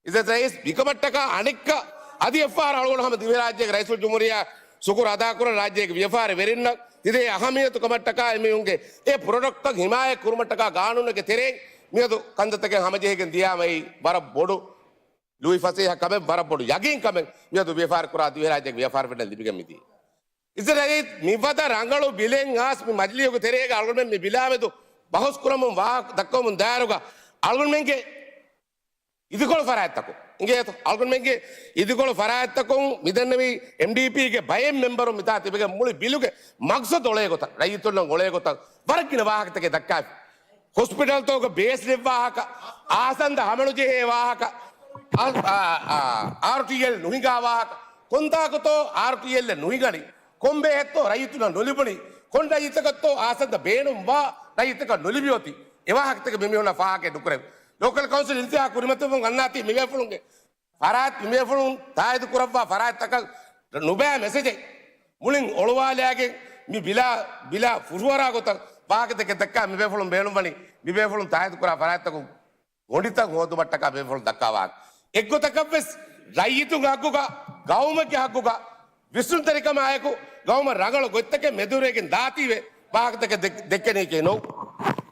އިއްޒަތް ރައީސް މިކަމަށްޓަކާ އަނެއްކާ އަދި އެއްފަހަރަށް އަޅުގަނޑު ހަމަ ދިވެހިރާއްޖޭގެ ރައީސުލްޖުމްހޫރިއްޔާ ޝުކުރު އަދާކުރަން ރާއްޖޭގެ ވިޔަފާރި ވެރިންނަށް. ތިދޭ އަހަމިޔަތު ކަމަށްޓަކާ އެމީހުންގެ އެ ޕްރޮޑަކްޓްތައް ހިމާޔަތް ކުރުމަށްޓަކާ ގާނޫނެއްގެ ތެރެއިން މިއަދު ކަންތައްތަކެއް ހަމަޖެހިގެން ދިޔާމައި ވަރަށް ބޮޑު ލުއިފަސޭހަ ކަމެއް، ވަރަށް ބޮޑު ޔަގީން ކަމެއް މިއަދު ވިޔަފާރި ކުރާ ދިވެހިރާއްޖޭގެ ވިޔަފާރިވެރިންނަށް ލިބިގެން މިދިޔަ. އިޒްރައީލް މިފަދަ ރަނގަޅު ބިލެއް އާސް މި މަޖިލީހުގެ ތެރޭގަ އަޅުގަނޑުމެން މި ބިލާމެދު ބަހުސް ކުރަމުން ވާހަކަ ދައްކަވަމުން ދާއިރުގަ އަޅުގަނޑުމެންގެ އިދިކޮޅު ފަރާތްތަކުން އިނގޭތޯ؟ އަޅުގަނޑުމެންގެ އިދިކޮޅު ފަރާތްތަކުން މިދެންނެވި އެމްޑީޕީގެ ބައެއް މެމްބަރުން މިތާ ތިބެގެން މުޅި ބިލުގެ މަގްސަދު އޮޅޭ ގޮތަށް، ރައްޔިތުންނަށް އޮޅޭ ގޮތަށް ވަރަށް ގިނަ ވާހަކަތަކެއް ދައްކާފި. ހޮސްޕިޓަލްތަކުގަ ބޭސް ލެއްވާ ހަކަ، އާސަންދަ ހަމަނުޖެހޭ ވާހަކަ، އާ، އާ، އާ، އާރްޓީއެލް ނުހިނގާ ވާހަކަ، ކޮންތާކުތޯ އާރްޓީއެލް ނުހިނގަނީ؟ ކޮންބޭހެއްތޯ ރައްޔިތުންނަށް ނުލިބުނީ؟ ކޮން ރައްޔިތަކަށްތޯ އާސަންދަ ބޭނުންވާ ރައްޔިތަކަށް ނުލިބިއޮތީ؟ އެވާހަކަތަކެއް މިމީހުންނަށް ފާހަގަ ނުކުރެވި. ލޯކަލް ކައުންސިލް އިންތިހާ ކުރިމަތިވުމުން އަންނާތީ މިވެފުޅުންގެ ފަރާތް މިވެފުޅުން ތާއީދު ކުރައްވާ ފަރާތްތަކަށް ނުބައި މެސެޖެއް މުޅިން އޮޅުވާލާގެން މި ބިލާ، ބިލާ ފުށުއަރާ ގޮތަށް ވާހަކަތަކެއް ދައްކާ މިވެފުޅުން ބޭނުންވަނީ މިވެފުޅުން ތާއީދު ކުރާ ފަރާތްތަކުން ގޮނޑިތައް ހޯދުމަށްޓަކާ މިވެފުޅުން ދައްކާ ވާހަކަ. އެއްގޮތަކަށްވެސް ރައްޔިތުންގެ ހައްގުގަ، ގައުމެއްގެ ހައްގުގަ، ވިސްނުންތެރިކަމާއެކު ގައުމަށް ރަނގަޅު ގޮތްތަކެއް މެދުވެރިވެގެން ދާތީވެ ވާހަކަތަކެއް ދެ-، ދެއްކެނީކީ ނޫން.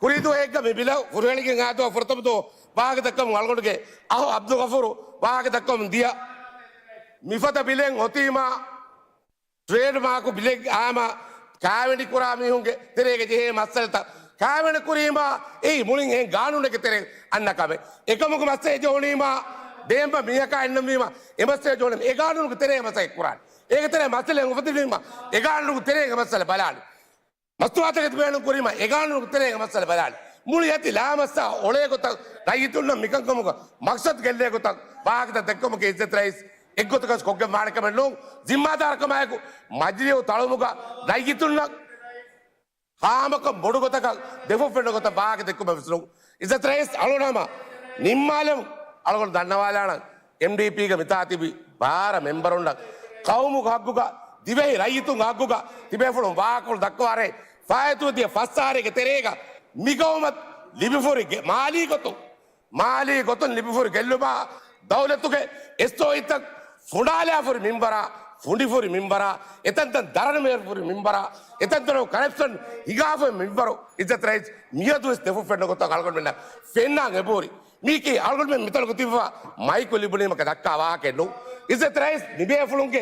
ކުރީދުވަހެއްގަ މި ބިލަށް ހުރިހެޅިގެން އާދުއާ ފުރަތަމަ ދުވަހު ވާހަކަ ދައްކަމުން އަޅުގަނޑުގެ އަހު އަބްދުލް ޣަފޫރު ވާހަކަ ދައްކަމުން ދިޔަ. މިފަދަ ބިލެއް އޮތީމާ، ޓްރޭޑް މާކު ބިލެއް އާމާ ކާވެނި ކުރާ މީހުންގެ ތެރޭގަ ޖެހޭ މައްސަލަތައް ކާވެނި ކުރީމާ، އެއީ މުޅިން އެހެން ގާނޫނެއްގެ ތެރެއިން އަންނަ ކަމެއް. އެކަމުގެ މައްސަލަ ޖެހުނީމާ، ބޭންބަ މީހަކާ އިންނަންވީމާ، އެ މައްސަލަ ޖެހުނީމާ، އެ ގާނޫނުގެ ތެރޭ މައްސަލަ ކުރާނެ. އޭގެ ތެރޭ މައްސަލަ އުފެދުނީމާ، އެ ގާނޫނުގެ ތެރޭގެ މައްސަލަ ބަލާނެ. މަސްތުވާތަކެތި ބޭނުން ކުރީމަ، އެ ގާނޫނު ތެރޭގެ މައްސަލަ ބަލާނެ. މުޅި އަތި ލާމައްސަލަ އޮޅޭ ގޮތަށް ރައްޔިތުންނަށް މިކަންކަމުގަ މަގްސަދު ގެއްލޭ ގޮތަށް ވާހަކަތައް ދެއްކުމުގެ އިއްޒަތް ރައީސް އެއްގޮތަކަށް ކޮށްގެން ވާނެ ކަމެއް ނޫން. ޒިންމާދާރުކަމާއެކު މަޖިލީހު ތަޅުމުގަ ރައްޔިތުންނަށް ހާމަކޮށް ބޮޑު ގޮތަކަށް ދެފުށް ފެންނަ ގޮތަށް ވާހަކަ ދެއްކުމެއް ވެސް ނޫން. އިއްޒަތް ރައީސް އަޅުގަނޑު ހަމަ ނިންމާލަމު އަޅުގަނޑު ދަންނަވާލާނަން. އެމްޑީޕީގެ މިތާ ތިބި ބާރަ މެމްބަރުންނަށް ޤައުމުގެ ހައްގުގަ، ދިވެހި ރައްޔިތުންގެ ހައްގުގަ ތިބޭފުޅުން ވާހަކަފުޅު ދައްކަވާރޭ، ފާއިތުވެދިޔަ ފަސް އަހަރެއްގެ ތެރޭގަ މި ގައުމަށް ލިބިފުރި ގެ-، މާލީ ގޮތުން، މާލީ ގޮތުން ލިބިފުރި ގެއްލުމާ، ދައުލަތުގެ އެސްއޯއީތައް ފުނޑާލާފުރި މިންވަރާ، ފުނޑިފުރި މިންވަރާ، އެތަންތަން ދަރަނިވެފުރި މިންވަރާ، އެތަންތަނުން ކަރަޕްޝަން ހިނގާފުރި މިންވަރު، އިއްޒަތް ރައީސް މިއަދުވެސް ދެފުށް ފެންނަ ގޮތަށް އަޅުގަނޑުމެންނަށް ފެންނާން އެބަހުރި. މީކީ އަޅުގަނޑުމެން މިތަނުގަ ތިބިފަ މައިކު ލިބުނީމަކަށް ދައްކާ ވާހަކައެއް ނޫން. އިއްޒަތް ރައީސް މިބޭފުޅުންގެ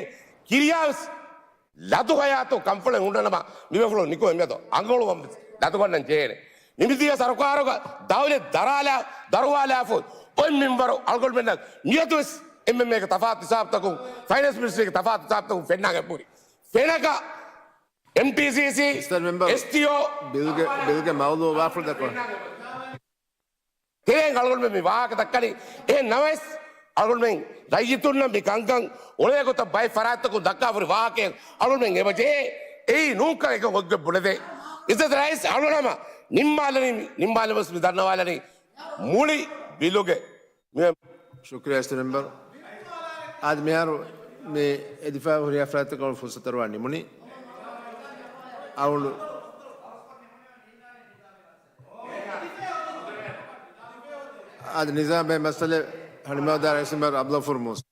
ކިރިޔާވެސް ލަދު ހަޔާތު ކަންފުޅެއް ހުންނަނަމަ މިބޭފުޅުން ނިކުމެ މިއަދު އަނގަޅުވަން ވެސް ލަދުގަންނަން ޖެހޭނެ. ނިމިދިޔަ ސަރުކާރުގަ ދައުލަތް ދަރާލާ، ދަރުވާލާފަ އޮތް މިންވަރު އަޅުގަނޑުމެންނަށް މިއަދުވެސް އެމްއެމްއޭގެ ތަފާތު ހިސާބުތަކުން، ފައިނޭންސް މިނިސްޓްރީގެ ތަފާތު ހިސާބުތަކުން ފެންނާން އެބަހުރި. ފެނަކަ އެމްޓީސީސީ، މިސްޓަރ މެމްބަރު، އެސްޓީއޯ، ބިލްގެ، ބިލްގެ މައުޟޫ ވާފުޅު ދައްކަވަން. ތެރެއިން އަޅުގަނޑުމެން މި ވާހަކަ ދައްކަނީ. އެހެން ނަމަވެސް، އަޅުގަނޑުމެން ރައްޔިތުންނަށް މި ކަންކަން އުޅޭ ގޮތަށް ބައެއް ފަރާތްތަކުން ދައްކާފަ ހުރި ވާހަކައެއް އަޅުގަނޑުމެން އެބަ ޖެހޭ. އެއީ ނޫންކަން އެކަން އޮތްގޮތް ބުނެދޭ. އިއްޒަތް ރައީސް އަޅުގަނޑު ހަމަ ނިންމާލަނީ، ނިންމާލަމުން ވެސް މި ދަންނަވާލަނީ މުޅި ބިލުގެ މި ޝުކުރިޔާ އިސްތަ މެމްބަރު. އާދެ، މިހާރު މި އެދިފަ ހުރިހާ ފަރާތްތަކަށް ފުރުސަތު އަރުވާ ނިމުނީ. އަޅުގަނޑު އާދެ، ނިޒާމް ބެހޭ މައްސަލަ ހަނިމައުދާ ރައީސް މެމްބަރު އަބްދުލް ޣަފޫރު މޫސާ.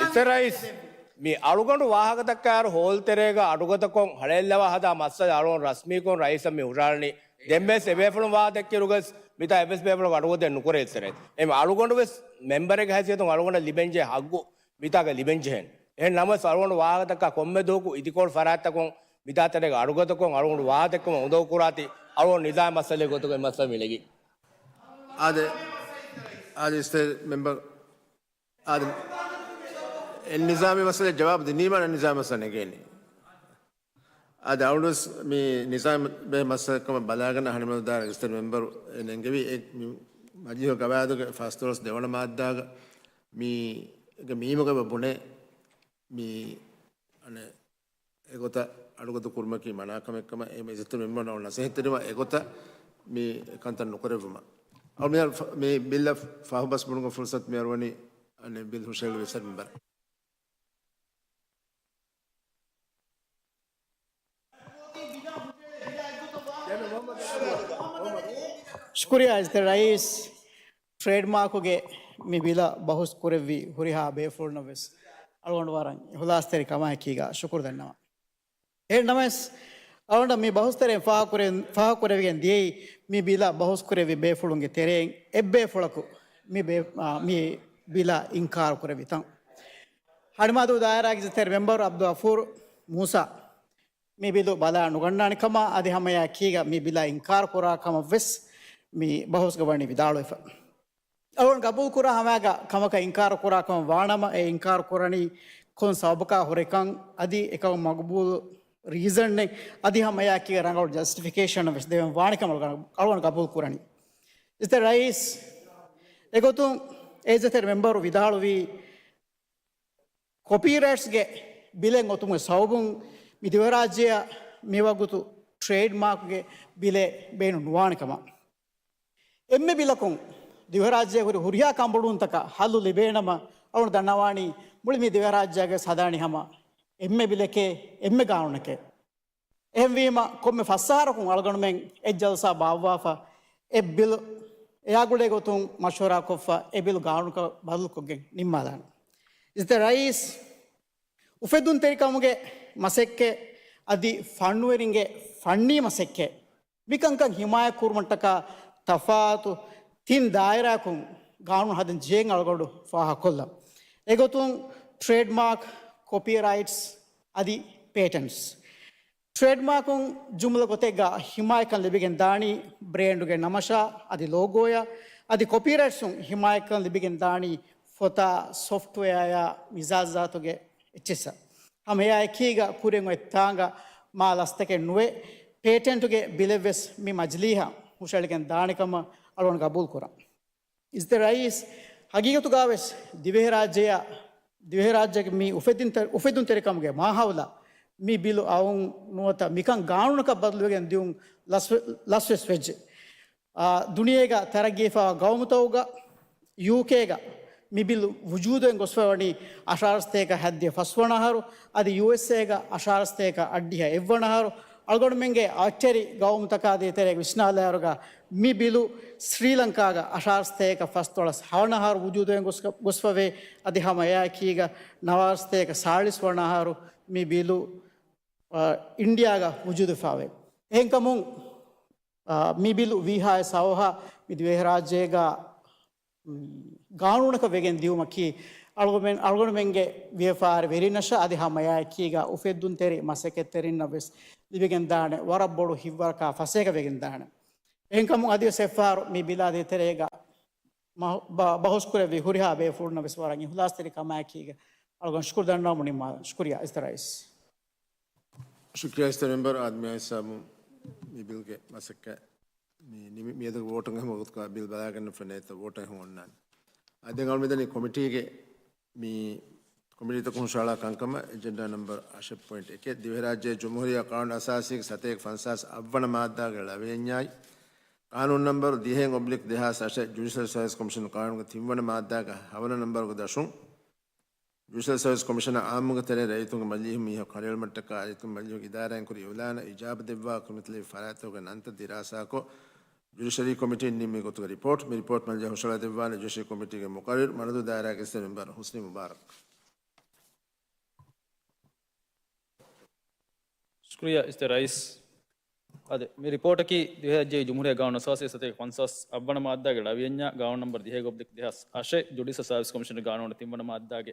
އިއްޒަތް ރައީސް، މި އަޅުގަނޑު ވާހަކަ ދައްކާއިރު ހޯލް ތެރޭގަ އަޑުގަދަކޮށް ހަޅޭއްލަވާ ހަދާ މައްސަލަ އަޅުގަނޑު ރަސްމީކޮށް ރައީސަށް މި ހުށަހަޅަނީ. ދެންވެސް އެބޭފުޅުން ވާހަކަ ދެއްކިއިރުގަސް މިތާ އެއްވެސް ބޭފުޅަކު އަޑުގަދައެއް ނުކުރޭ އިއްޒަތް ރައީސް. އެހެން އަޅުގަނޑުވެސް މެމްބަރެއްގެ ހައިސިއްޔަތުން އަޅުގަނޑަށް ލިބެންޖެހޭ ހައްގު މިތާގަ ލިބެންޖެހޭނެ. އެހެން ނަމަވެސް އަޅުގަނޑު ވާހަކަ ދައްކާ ކޮންމެ ދުވަހަކު އިދިކޮޅު ފަރާތްތަކުން މިތާ ތެރޭގަ އަޑުގަދަކޮށް އަޅުގަނޑު ވާހަކަ ދެއްކުމަށް އުނދަގޫ ކުރާތީ އަޅުގަނޑު ނިޒާމީ މައްސަލައެއް ގޮތުގައި މައްސަލަ މި ނެގީ. އާދެ، އާދެ، އިސްތަ މެމްބަރު. އާދެ، އެއް ނިޒާމީ މައްސަލައަށް ޖަވާބު ދިނީމަ ނިޒާމީ މައްސަލަ ނެގޭނީ. އާދެ، އަޅުގަނޑުވެސް މި ނިޒާމް ބެހޭ މައްސަލައެއްކަމަށް ބަލާގަންނަ ހަނިމައުދާރަ އިސްތަ މެމްބަރު އެ ނެންގެވީ އެ މި މަޖިލީހު ގަވާއިދުގެ ފަސްދޮޅަސް ދެވަނަ މާއްދާގަ މީގެ މީމުގައި ބުނޭ މި އަނެއް އެގޮތަށް އަޑުގަދަ ކުރުމަކީ މަނާކަމެއްކަމަށް އެ އިއްޒަތްތެރި މެމްބަރުންނަށް ނަސޭހަތްތެރިވާ އެގޮތަށް މި ކަންތައް ނުކުރެއްވުމަށް. އަޅު މި މި ބިލްއަށް ފާހުބަސް ބުނުމުގެ ފުރުސަތު މި އަރުވަނީ އަނެއް ބިލް ހުށަހެޅު އިސްތަ މެމްބަރަށް. ޝުކުރިއްޔާ އިސްތަ ރައީސް. ޓްރޭޑްމާކުގެ މި ބިލަށް ބަހުސް ކުރެއްވި ހުރިހާ ބޭފުޅުންނަށް ވެސް އަޅުގަނޑު ވަރަށް އިހުލާސްތެރި ކަމާއެކީގަ ޝުކުރު ދަންނަވަން. އެހެން ނަމަވެސް، އަޅުގަނޑަށް މި ބަހުސްތެރެއިން ފާހަގަކުރެ-، ފާހަގަކުރެވިގެން ދިޔައީ، މި ބިލަށް ބަހުސްކުރެއްވި ބޭފުޅުންގެ ތެރެއިން އެއްބޭފުޅަކު މި ބޭ-، އާ، މި ބިލަށް އިންކާރު ކުރެއްވިތަން. ހަނިމާދޫ ދާއިރާގެ އިއްޒަތްތެރި މެމްބަރު ޢަބްދުލްޣަފޫރު މޫސާ މި ބިލު ބަލާ ނުގަންނާނެ ކަމަށް، އަދި ހަމައެއާއެކީގަ މި ބިލަށް އިންކާރު ކުރާ ކަމަށް ވެސް މި ބަހުސްގަ ވަނީ ވިދާޅުވެފަ. އަޅުގަނޑު ގަބޫލު ކުރާ ހަމައިގަ ކަމަކަށް އިންކާރު ކުރާ ކަމަށް ވާނަމަ، އެ އިންކާރު ކުރަނީ ކޮން ސަބަބަކާ ހުރެކަން، އަދި އެކަމަށް މަގުބޫލު ރީޒަނެއް، އަދި ހަމައެއާއެކީގަ ރަނގަޅު ޖަސްޓިފިކޭޝަން ވެސް ދެވެން ވާނެ ކަމަށް އަޅުގަނޑު ގަބޫލު ކުރަނީ. އިއްޒަތްތެރި ރައީސް، އެގޮތުން އިއްޒަތްތެރި މެމްބަރު ވިދާޅުވީ، ކޮޕީރައިޓްސްގެ ބިލެއް އޮތުމުގެ ސަބަބުން މި ދިވެހިރާއްޖެއަށް މިވަގުތު ޓްރޭޑް މާކްގެ ބިލެއް ބޭނުން ނުވާނެ ކަމަށް. އެންމެ ބިލަކުން ދިވެހިރާއްޖެއަށް ހުރި ހުރިހާ ކަންބޮޑުވުންތަކަށް ހައްލު ލިބޭނަމަ، އަޅުގަނޑު ދަންނަވާނީ މުޅި މި ދިވެހިރާއްޖޭގަ ހަދާނީ ހަމަ އެންމެ ބިލެކޭ، އެންމެ ގާނޫނެކޭ. އެހެންވީމަ، ކޮންމެ ފަސް އަހަރަކުން އަޅުގަނޑުމެން އެއް ޖަލްސާ ބާއްވާފަ، އެ ބިލު އެއާގުޅޭ ގޮތުން މަޝްވަރާކޮށްފަ، އެ ބިލު ގާނޫނަކަށް ބަދަލުކޮށްގެން ނިންމާލާނެ. އިއްޒަތްތެރި ރައީސް، އުފެދުންތެރިކަމުގެ މަސައްކަތް އަދި ފަންނުވެރިންގެ ފަންނީ މަސައްކަތް، މިކަންކަން ހިމާޔަތް ކުރުމަށްޓަކާ ތަފާތު ތިން ދާއިރާއަކުން ގާނޫނު ހަދަން ޖެހޭން އަޅުގަނޑު ފާހަގަކޮށްލަން. އެގޮތުން ޓްރޭޑް މާކް، ކޮޕީ ރައިޓްސް އަދި ޕޭޓެންޓްސް. ޓްރޭޑް މާކުން ޖުމްލަ ގޮތެއްގަ ހިމާޔަތްކަން ލިބިގެން ދާނީ ބްރޭންޑުގެ ނަމަށާ އަދި ލޯގޯއާ، އަދި ކޮޕީ ރައިޓްސުން ހިމާޔަތްކަން ލިބިގެން ދާނީ ފޮތާ، ސޮފްޓްވެއާއާ، މިޒާޖުޒާތުގެ އެއްޗިއްސަށް. ހަމަ އެއާ އެކީގަ ކުރިން އޮތް ތާނގަ މާ ލަސްތަކެއް ނުވެ، ޕޭޓެންޓުގެ ބިލެއްވެސް މި މަޖިލީހަށް ހުށައެޅިގެން ދާނެ ކަމަށް އަޅުގަނޑު ގަބޫލު ކުރަން. އިއްޒަތްތެރި ރައީސް، ހަގީގަތުގަވެސް ދިވެހިރާއްޖެއަށް، ދިވެހިރާއްޖޭގެ މި އުފެދުންތެ-، އުފެދުންތެރިކަމުގެ މާހައުލަށް މި ބިލު އައުން ނުވަތަ މިކަން ގާނޫނަކަށް ބަދަލުވެގެން ދިއުން ލަސްވެ-، ލަސްވެސް ވެއްޖެ. އާ، ދުނިޔޭގަ ތަރައްގީފާވާ ގައުމުތަކުގަ ޔޫކޭގަ މި ބިލު ވުޖޫދުވެގެން ގޮސްފަ ވަނީ އަށާރަސަތޭކަ ހަތްދިހަ ފަސްވަނަ އަހަރު، އަދި ޔޫއެސްއޭގަ އަށާރަސަތޭކަ އަށްޑިހަ އެއްވަނަ އަހަރު. އަޅުގަނޑުމެންގެ އަށްޓެރި ގައުމުތަކާ ދޭތެރޭގަ ވިސްނާލާއިރުގަ މި ބިލު ސްރީލަންކާގަ އަށާރަސަތޭކަ ފަސްދޮޅަސް ހަވަނަ އަހަރު ވުޖޫދުވެގެން ގޮސް-، ގޮސްފަވޭ. އަދި ހަމަ އެއާއެކީގަ ނަވާރަސަތޭކަ ސާޅީސް ވަނަ އަހަރު މި ބިލު، އާ، އިންޑިއާގަ ވުޖޫދުވެފަވޭ. އެހެންކަމުން، އާ، މި ބިލު ވީހާވެސް އަވަހަށް މި ދިވެހިރާއްޖޭގަ، މް، ގާނޫނަކަށް ވެގެން ދިއުމަކީ އަޅުގަނޑުމެން، އަޅުގަނޑުމެންގެ ވިޔަފާރި ވެރިންނަށާ އަދި ހަމައެއާއެކީގަ އުފެއްދުންތެރި މަސައްކަތްތެރިންނަށް ވެސް ލިބިގެން ދާނެ ވަރަށް ބޮޑު ހިތްވަރަކާ ފަސޭހަ ވެގެން ދާނެ. އެހެންކަމުން އަދިވެސް އެއްފަހަރު މި ބިލާ ދޭތެރޭގަ މަ-، ބަ-، ބަހުސްކުރެއްވި ހުރިހާ ބޭފުޅުންނަށް ވެސް ވަރަށް އިހުލާސްތެރި ކަމާއެކީގަ އަޅުގަނޑު ޝުކުރު ދަންނަވަމުން ނިންމާލަން. ޝުކުރިއްޔާ އިއްޒަތްތެރި ރައީސް. ޝުކުރިއްޔާ އިއްޒަތްތެރި މެމްބަރު. އާދެ، މި ހިސާބުން މި ބިލްގެ މަސައްކަތް މި ނިމި-، މިއަދުގެ ވޯޓުން އެހުމަ ގޮތުގަ ބިލް ބަލާގަންނަފަ ނެތް ވޯޓު އެހުން އޮންނާނެ. އަދި އަޅުގަނޑު މިދަނީ ކޮމިޓީގެ މި ކޮމިޓީތަކުން ހުށަހަޅާ ކަންކަމަށް އެޖެންޑާ ނަމްބަރު އަށެއް ޕޮއިންޓް އެކެއް. ދިވެހިރާއްޖޭ ޖުމްހޫރިއްޔާ ޤާނޫނު އަސާސީގެ ސަތޭކަ ފަންސާސް އަށްވަނަ މާއްދާގެ ޅަވިޔަންޏާއި، ޤާނޫނު ނަމްބަރު ދިހައެއް އޮބްލިކް ދެހާސް އަށެއް، ޖުޑިޝަލް ސަރވިސް ކޮމިޝަން ޤާނޫނުގެ ތިންވަނަ މާއްދާގެ ހަވަނަ ނަމްބަރުގެ ދަށުން، ޖުޑިޝަލް ސަރވިސް ކޮމިޝަނާ އާއްމުގެ ތެރެއިން ރައްޔިތުންގެ މަޖިލީހުން މީހަކު ކަނޑައެޅުމަށްޓަކާ ރައްޔިތުންގެ މަޖިލީހުގެ އިދާރާއިން ކުރި އިޢުލާނަށް އިޖާބަ ދެއްވާ ކުރިމަތިލެއްވި ފަރާތްތަކުގެ ނަންތައް ދިރާސާކޮށް، ޖުޑިޝަރީ ކޮމިޓީން ނިންމި ގޮތުގެ ރިޕޯޓް، މި ރިޕޯޓް މަޖިލީހަށް ހުށަހަޅައިދެއްވާނެ ޖުޑިޝަރީ ކޮމިޓީގެ މުޤައްރަރު މަރަދޫ ދާއިރާގެ އިއްޒަތްތެރި މެމްބަރު ހުސްނީ މުބާރަކް. ޝުކުރިއްޔާ އިއްޒަތްތެރި ރައީސް. އާދެ، މި ރިޕޯޓަކީ ދިވެހިރާއްޖޭގެ ޖުމްހޫރިއްޔާ ޤާނޫނު އަސާސީގެ ސަތޭކަ ފަންސާސް އަށްވަނަ މާއްދާގެ ޅަވިޔަންޏާ، ޤާނޫނު ނަމްބަރު ދިހައެއް އޮބްލިކް ދެހާސް އަށެއް، ޖުޑިޝަލް ސަރވިސް ކޮމިޝަނުގެ ޤާނޫނު ތިންވަނަ މާއްދާގެ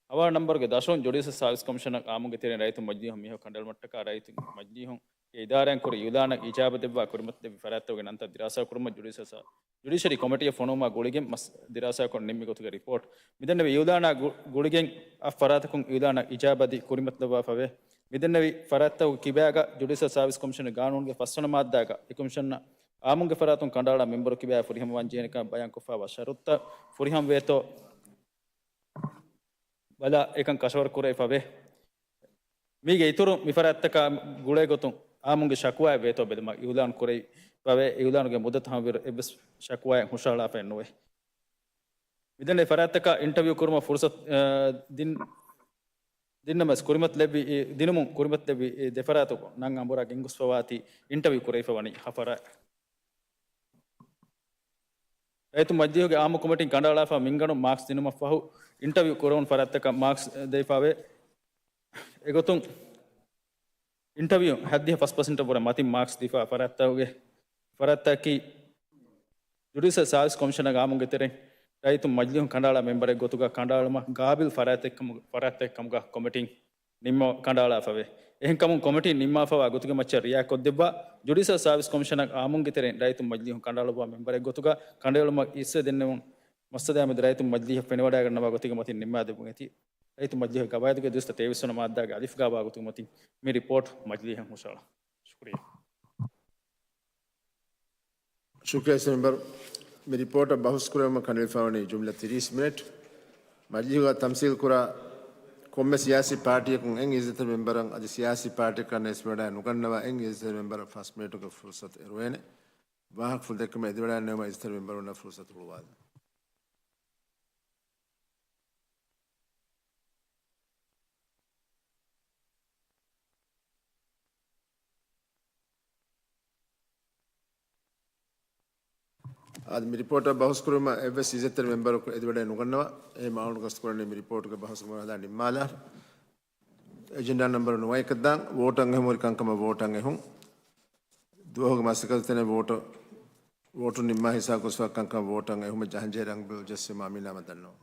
ހަވަނަ ނަމްބަރުގެ ދަށުން، ޖުޑިޝަލް ސަރވިސް ކޮމިޝަނަށް އާއްމުގެ ތެރެއިން ރައްޔިތުންގެ މަޖިލީހުން މީހަކު ކަނޑައެޅުމަށްޓަކާ ރައްޔިތުންގެ މަޖިލީހުންގެ އިދާރާއިން ކުރި އިޢުލާނަށް އިޖާބަ ދެއްވާ ކުރިމަތިލެއްވި ފަރާތްތަކުގެ ނަންތައް ދިރާސާ ކުރުމަށް ޖުޑިޝަ-، ޖުޑިޝަރީ ކޮމިޓީއެއް ފޮނުވުމާ ގުޅިގެން މަސް ދިރާސާކޮށް ނިންމި ގޮތުގެ ރިޕޯޓް. މިދެންނެވި އިޢުލާނާ ގު-، ގުޅިގެން އަށް ފަރާތަކުން އިޢުލާނަށް އިޖާބަދީ ކުރިމަތިލައްވާފަވޭ. މިދެންނެވި ފަރާތްތަކުގެ ކިބާގަ ޖުޑިޝަލް ސާވިސް ކޮމިޝަނުގެ ގާނޫނުގެ ފަސްވަނަ މާއްދާގަ އެ ކޮމިޝަނަށް އާއްމުގެ ފަރާތުން ކަނޑައަޅާ މެމްބަރު ކިބާ ފުރިހަމަވާން ޖެހޭނެކަން ބަޔާންކޮށްފައިވާ ޝަރުތުތައް ފުރިހަމަވޭތޯ ބަލާ އެކަން ކަށަވަރު ކުރެވިފަވޭ. މީގެ އިތުރުން މި ފަރާތްތަކާ ގުޅޭގޮތުން އާއްމުގެ ޝަކުވާއެއް ވޭތޯ ބެލުމަށް އިޢުލާން ކުރެވިފަވޭ. އިޢުލާނުގެ މުއްދަތު ހަމަވިއިރު އެއްވެސް ޝަކުވާއެއް ހުށަހަޅާފައެއް ނުވޭ. މިދެންނެވި ފަރާތްތަކަށް އިންޓަވިއު ކުރުމަށް ފުރުސަތު، އަ، ދިން-، ދިންނަމަވެސް ކުރިމަތިލެއްވި، އި، ދިނުމުން ކުރިމަތިލެއްވި، އި، ދެ ފަރާތަކު ނަން އަނބުރާ ގެންގޮސްފަވާތީ އިންޓަވިއު ކުރެވިފަ ވަނީ ހަ ފަރާތް. ރައްޔިތު މަޖިލީހުގެ އާއްމު ކޮމިޓީން ކަނޑައަޅާފަ މިންގަނޑު މާކްސް ދިނުމަށްފަހު، އިންޓަވިއު ކުރެވުނު ފަރާތްތަކަށް މާކްސް ދެވިފައެވެ. އެގޮތުން، އިންޓަވިއު ހައްދިހަ ފަސް ޕަސެންޓަށްވުރެ މަތިން މާކްސް ދީފަ ފަރާތްތަކުގެ، ފަރާތްތަކަކީ، ޖުޑިޝަލް ސާވިސް ކޮމިޝަނަށް އާއްމުންގެ ތެރެއިން ރައްޔިތު މަޖިލީހުން ކަނޑައަޅާ މެމްބަރެއް ގޮތުގަ ކަނޑައެޅުމަށް ގާބިލް ފަރާތްތަކެއްކަމު-، ފަރާތްތަކެއްކަމުގަ ކޮމިޓީން ނިންމަ ކަނޑައަޅާފައެވެ. އެހެންކަމުން ކޮމިޓީން ނިންމާފަވާ ގޮތުގެ މައްޗަށް ރިއާކޮށްދެއްވާ، ޖުޑިޝަލް ސާވިސް ކޮމިޝަނަށް އާއްމުންގެ ތެރެއިން ރައްޔިތު މަޖިލީހުން ކަނޑައަޅުއްވާ މެމްބަރެއް ގޮތުގަ ކަނޑައެޅުމަށް އިސްވެ ދެންނެވުނު މައްސަލައާމެދު ރައްޔިތު މަޖިލީހަށް ފެނިވަޑައިގަންނަވާ ގޮތުގެ މަތިން ނިންމާދެއްވުން އެތި. ރައްޔިތު މަޖިލީހުގެ ގަވާއިދުގެ ދުއިސައްތަ ތޭވީސް ވަނަ މާއްދާގެ އަލިފް ގާ ބާ ގޮތުގެ މަތިން މި ރިޕޯޓް މަޖިލީހަށް ހުށަހަޅާ. ޝުކުރިއްޔާ. ޝުކުރިއްޔާ އިއްޒަތްތެރި މެމްބަރު. މި ރިޕޯޓަށް ބަހުސް ކުރެވުމަށް ކަނޑައެޅިފައިވަނީ ޖުމްލަ ތިރީސް މިނެޓް. މަޖިލީހުގަ ތަމްސީލް ކުރާ ކޮންމެ ސިޔާސީ ޕާޓީއަކުން އެއް އިއްޒަތްތެރި މެމްބަރަށް އަދި ސިޔާސީ ޕާޓީއަކަށް އެސްވެޑާ ނުގަންނަވާ އެއް އިއްޒަތްތެރި މެމްބަރަށް ފަސް މިނެޓުގެ ފުރުސަތު އެރުވޭނެ. ވާހަކަފުޅު ދެއްކުމަށް އެދިވަޑައިންނެވުމަށް އިއްޒަތްތެރި މެމްބަރުންނަށް ފުރުސަތު ހުޅުވާލަން. އަދި މި ރިޕޯޓަށް ބަހުސް ކުރުމަށް އެއްވެސް އިއްޒަތްތެރި މެމްބަރަކު އެދިވަޑައެއް ނުގަންނަވާ. އެހެން މާ ގަސްތުކުރަނީ މި ރިޕޯޓުގެ ބަހުސް ހަދާ ނިންމާލާ. އެޖެންޑާ ނަމްބަރު ނުވައެކަށް ދާން. ވޯޓަށް އެހުމުން ކަންކަމަށް ވޯޓަށް އެހުން. ދުވަހުގެ މަސައްކަތު ތެރޭ ވޯޓު، ވޯޓު ނިންމާ ހިސާބު ކޮށްފަ ކަންކަމަށް ވޯޓަށް އެހުމަށް ޖަހަންޖެހޭ ރަނގަޅު ޖެއްސެ މާމީނާމަ ދަންނަވަން.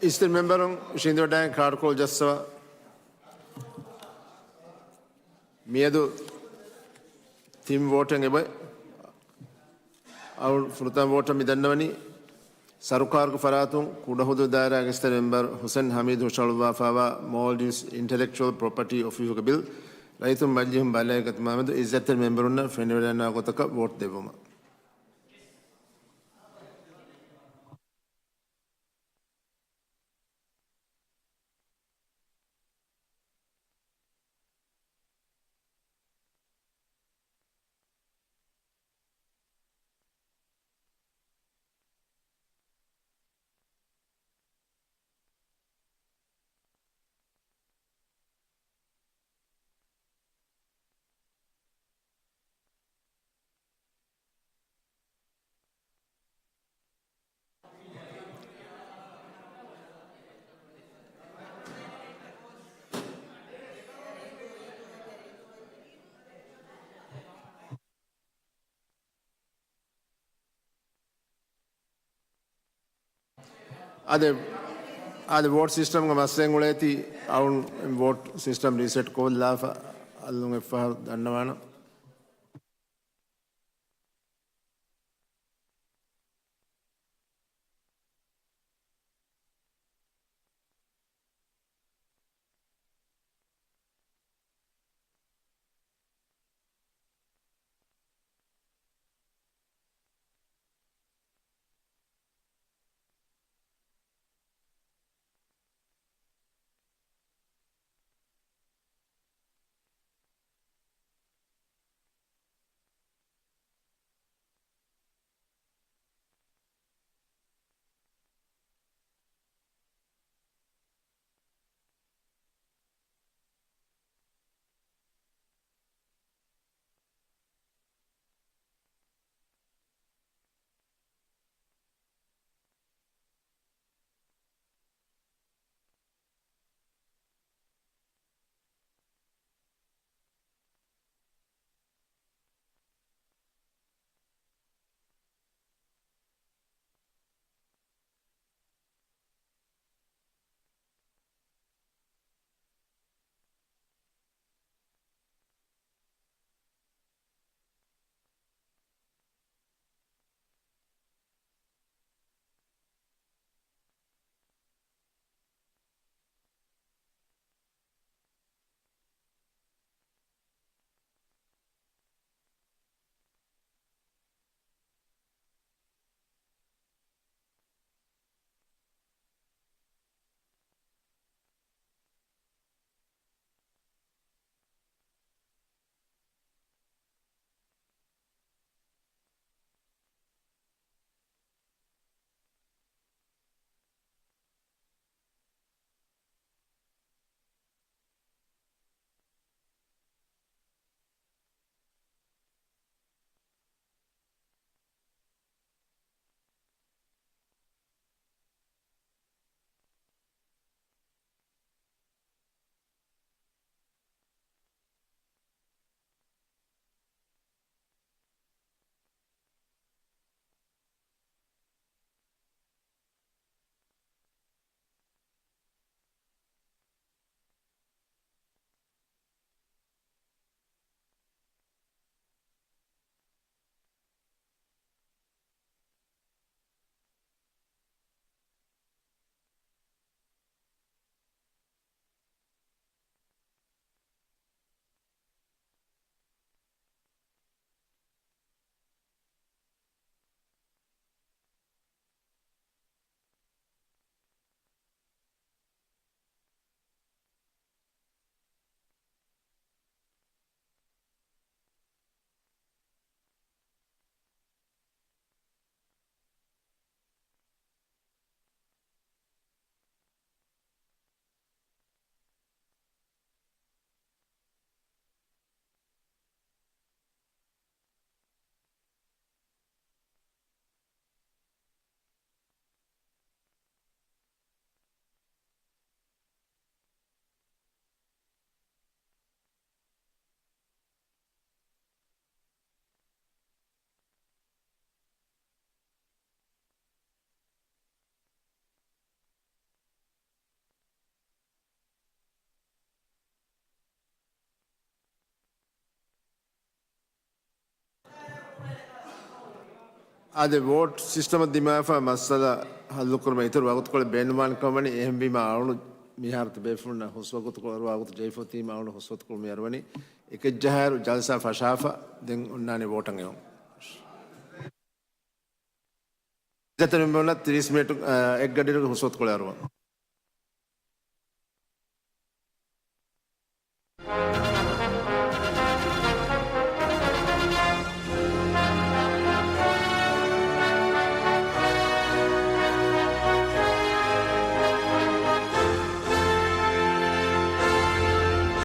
އިސްތިރި މެމްބަރުން އިށީނދެވަޑައިގެން ކާޑުކޮޅު ޖައްސަވާ. މިއަދު ތިން ވޯޓެއް އެބަ އައު ފުރަތަމަ ވޯޓަށް މި ދަންނަވަނީ ސަރުކާރުގެ ފަރާތުން ކުޑަހުދު ދާއިރާގެ އިސްތިރި މެމްބަރު ހުސެން ހަމީދު ހުށަހަޅުއްވާފައިވާ މޯލްޑިވްސް އިންޓެލެކްޗުއަލް ޕްރޮޕަޓީ އޮފީހުގެ ބިލް ރައްޔިތުން މަޖިލީހުން ބަލައިގަތުމާމެދު އިއްޒަތްތެރި މެމްބަރުންނަށް ފެނިވަޑައިގަންނަވާ ގޮތަކަށް ވޯޓް ދެއްވުމަށް. އާދެ، އާދެ، ވޯޓް ސިސްޓަމްގެ މައްސަލައެއް އުޅޭތީ، އަޅުން ވޯޓް ސިސްޓަމް ރީސެޓް ކޮށްލާފަ އަލުން އެއްފަހަރު ދަންނަވާނަން. އާދެ، ވޯޓް ސިސްޓަމަށް ދިމާވެފަ މައްސަލަ ހައްލުކުރުމަށް އިތުރު ވަގުތުކޮޅެއް ބޭނުންވާނެ ކަމަށް ވަނީ. އެހެންވީމާ އަޅު މިހާރު ބޭފުޅުންނަށް ހުސްވަގުތުކޮޅު އަރުވާ ވަގުތު ޖެހިފަ އޮތީމާ އަޅު ހުސްވަގުތުކޮޅު މި އަރުވަނީ. އެކެއްޖަހާއިރު ޖަލްސާ ފަށާފަ ދެން އޮންނާނެ ވޯޓަށް އެހުން. އިއްޒަތްތެރި މެމްބަރުންނަށް ތިރީސް މިނެޓު، އާ، އެއްގަޑިއިރުގެ ހުސްވަގުތުކޮޅެއް އަރުވަން.